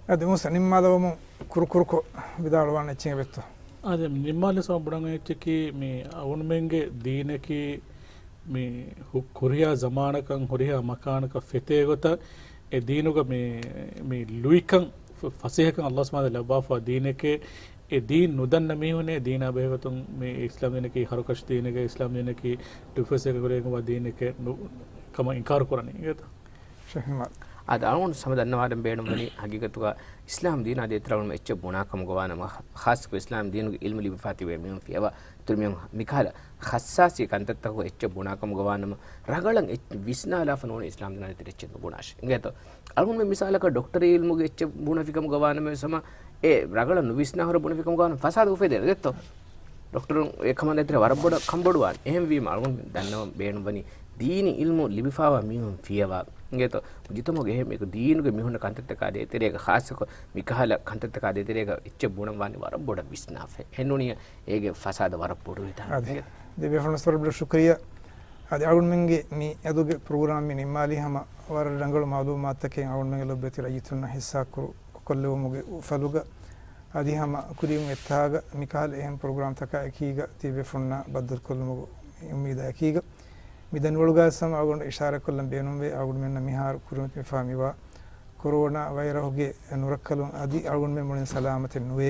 އަދި މުސް ނިންމާލަވަމުން ކުރުކުރުކޮށް ވިދާޅުވާން އެއްޗެއް ވެއްތޯ؟ އަދި ނިންމާލި ސަމަ ބުނަން އެއްޗަކީ މި އަވުންމެންގެ ދީނަކީ މި ހު-، ހުރިހާ ޒަމާނަކަށް ހުރިހާ މަކާނަކަށް ފެތޭ ގޮތަށް އެ ދީނުގަ މި، މި ލުއިކަން ފަ-، ފަސޭހަކަން ﷲ ސުބްޙާނަހޫ ވަތަޢާލާ ލައްވާފަ ދީނެކޭ، އެ ދީން ނުދަންނަ މީހުނޭ ދީނާ ބެހޭގޮތުން މި އިސްލާމް ދީނަކީ ހަރުކަށި ދީނެކޭ، އިސްލާމް ދީނަކީ ލުއިފަސޭހަ ކުރެވޭންވާ ދީނެކޭ ނު-، ކަމަށް އިންކާރު ކުރަނީ އިނގޭތަ؟ ޝޭޚް މާ. އާދެ، އަޅުގަނޑު ހަމަ ދަންނަވާލަން ބޭނުންވަނީ ހަގީގަތުގަ އިސްލާމް ދީނާ ދޭތެރޭ އަޅުގަނޑު އެއްޗެއް ބުނާ ކަމުގަ ވާނަމަ، ޚާއްޞަކޮށް އިސްލާމް ދީނުގެ ޢިލްމު ލިބިފާ ތިބޭ މީހުން ފިޔަވާ، އިތުރު މީހުން މިކަހަލަ ޚައްސާސީ ކަންތައްތަކުގަ އެއްޗެއް ބުނާ ކަމުގަ ވާނަމަ، ރަގަޅަށް އެއްޗެއް ވިސްނާލާފަ ނޫނީ އިސްލާމް ދީނާ ދޭތެރޭ އެއްޗެއް ނުބުނާށޭ. އިނގޭތޯ؟ އަޅުގަނޑުމެން މިސާލަކަށް ޑޮކްޓަރީ ޢިލްމުގެ އެއްޗެއް ބުނެފި ކަމުގަ ވާނަމަވެސް ހަމަ އެ ރަގަޅަށް ނުވިސްނާ ހުރެ ބުނެފި ކަމުގަ ވާނަމަ ފަސާދަ އުފެދޭ ދެއްތޯ؟ ޑޮކްޓަރުން އެ ކަމަށް ދޭތެރޭ ވަރަށް ބޮޑަށް ކަންބޮޑުވާނެ. އެހެންވީމަ އަޅުގަނޑު ދަންނަވަން ބޭނުންވަނީ ދީނީ ޢިލްމު ލިބިފާވާ މީހުން ފިޔަވާ. އިނގޭތޯ؟ މުޖުތަމަޢުގެ އެހެން އެކު ދީނުގެ މީހުންނަށް ކަންތައްތަކާ ދޭތެރޭގަ ޚާއްޞަކޮށް މިކަހަލަ ކަންތައްތަކާ ދޭތެރޭގަ އެއްޗެއް ބުނަން ވާނީ ވަރަށް ބޮޑަށް ވިސްނާފަ. އެހެންނޫނީ އޭގެ ފަސާދަ ވަރަށް ބޮޑުވެދާނެ. އަދި ދެ ބޭފުޅުންނަށް ވަރަށް ބޮޑަށް ޝުކުރިއްޔާ. އަދި އަޅުގަނޑުމެންގެ މި އަދުގެ ޕްރޮގްރާމް މި ނިންމާލީ ހަމަ ވަރަށް ރަނގަޅު މަޢުލޫމާތުތަކެއް އަޅުގަނޑުމެންގެ ލޮބުވެތި ރައްޔިތުންނަށް ހިއްސާ ކުރު-، ކޮށްލެވުމުގެ އުފަލުގަ އަދި ހަމަ ކުރިން އެއްތާގަ މިކަހަލަ އެހެން ޕްރޮގްރާމްތަކާ އެކީގަ ތިބޭފުޅުންނާ ބައްދަލުކޮށްލުމުގެ އުއްމީދާ އެކީގަ މި ދަންވަޅުގައި ސަމް އަޅުގަނޑު އިޝާރާތްކޮށްލަން ބޭނުންވޭ، އަޅުގަނޑުމެންނަށް މިހާރު ކުރިމަތިވެފާ މިވާ ކޮރޯނާ ވައިރަހުގެ ނުރައްކަލުން އަދި އަޅުގަނޑުމެން މުޅިން ސަލާމަތެއް ނުވޭ.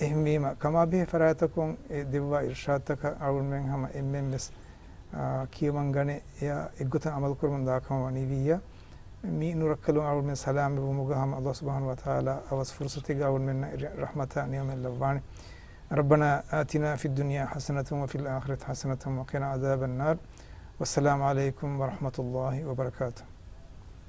އެހެންވީމަ، ކަމާބެހޭ ފަރާތްތަކުން އެ ދެއްވާ އިރްޝާދުތަކަށް އަޅުގަނޑުމެން ހަމަ އެންމެން ވެސް، އާ، ކިޔަމަން ގަނެ، އެއާ އެއްގޮތަށް އަމަލުކުރަމުން ދާކަމަށް ވަނީ ވިއްޔާ. މި ނުރައްކަލުން އަޅުގަނޑުމެން ސަލާމަތްވުމުގަ ހަމަ ﷲ ސުބްޙާނަހޫ ވަތަޢާލާ އަވަސް ފުރުޞަތެއްގަ އަޅުގަނޑުމެންނަށް ރަޙްމަތާ ނިޢުމަތް ލައްވާނެ. ربنا آتنا في الدنيا حسنة وفي الآخرة حسنة وقنا عذاب النار. والسلام عليكم ورحمة الله وبركاته.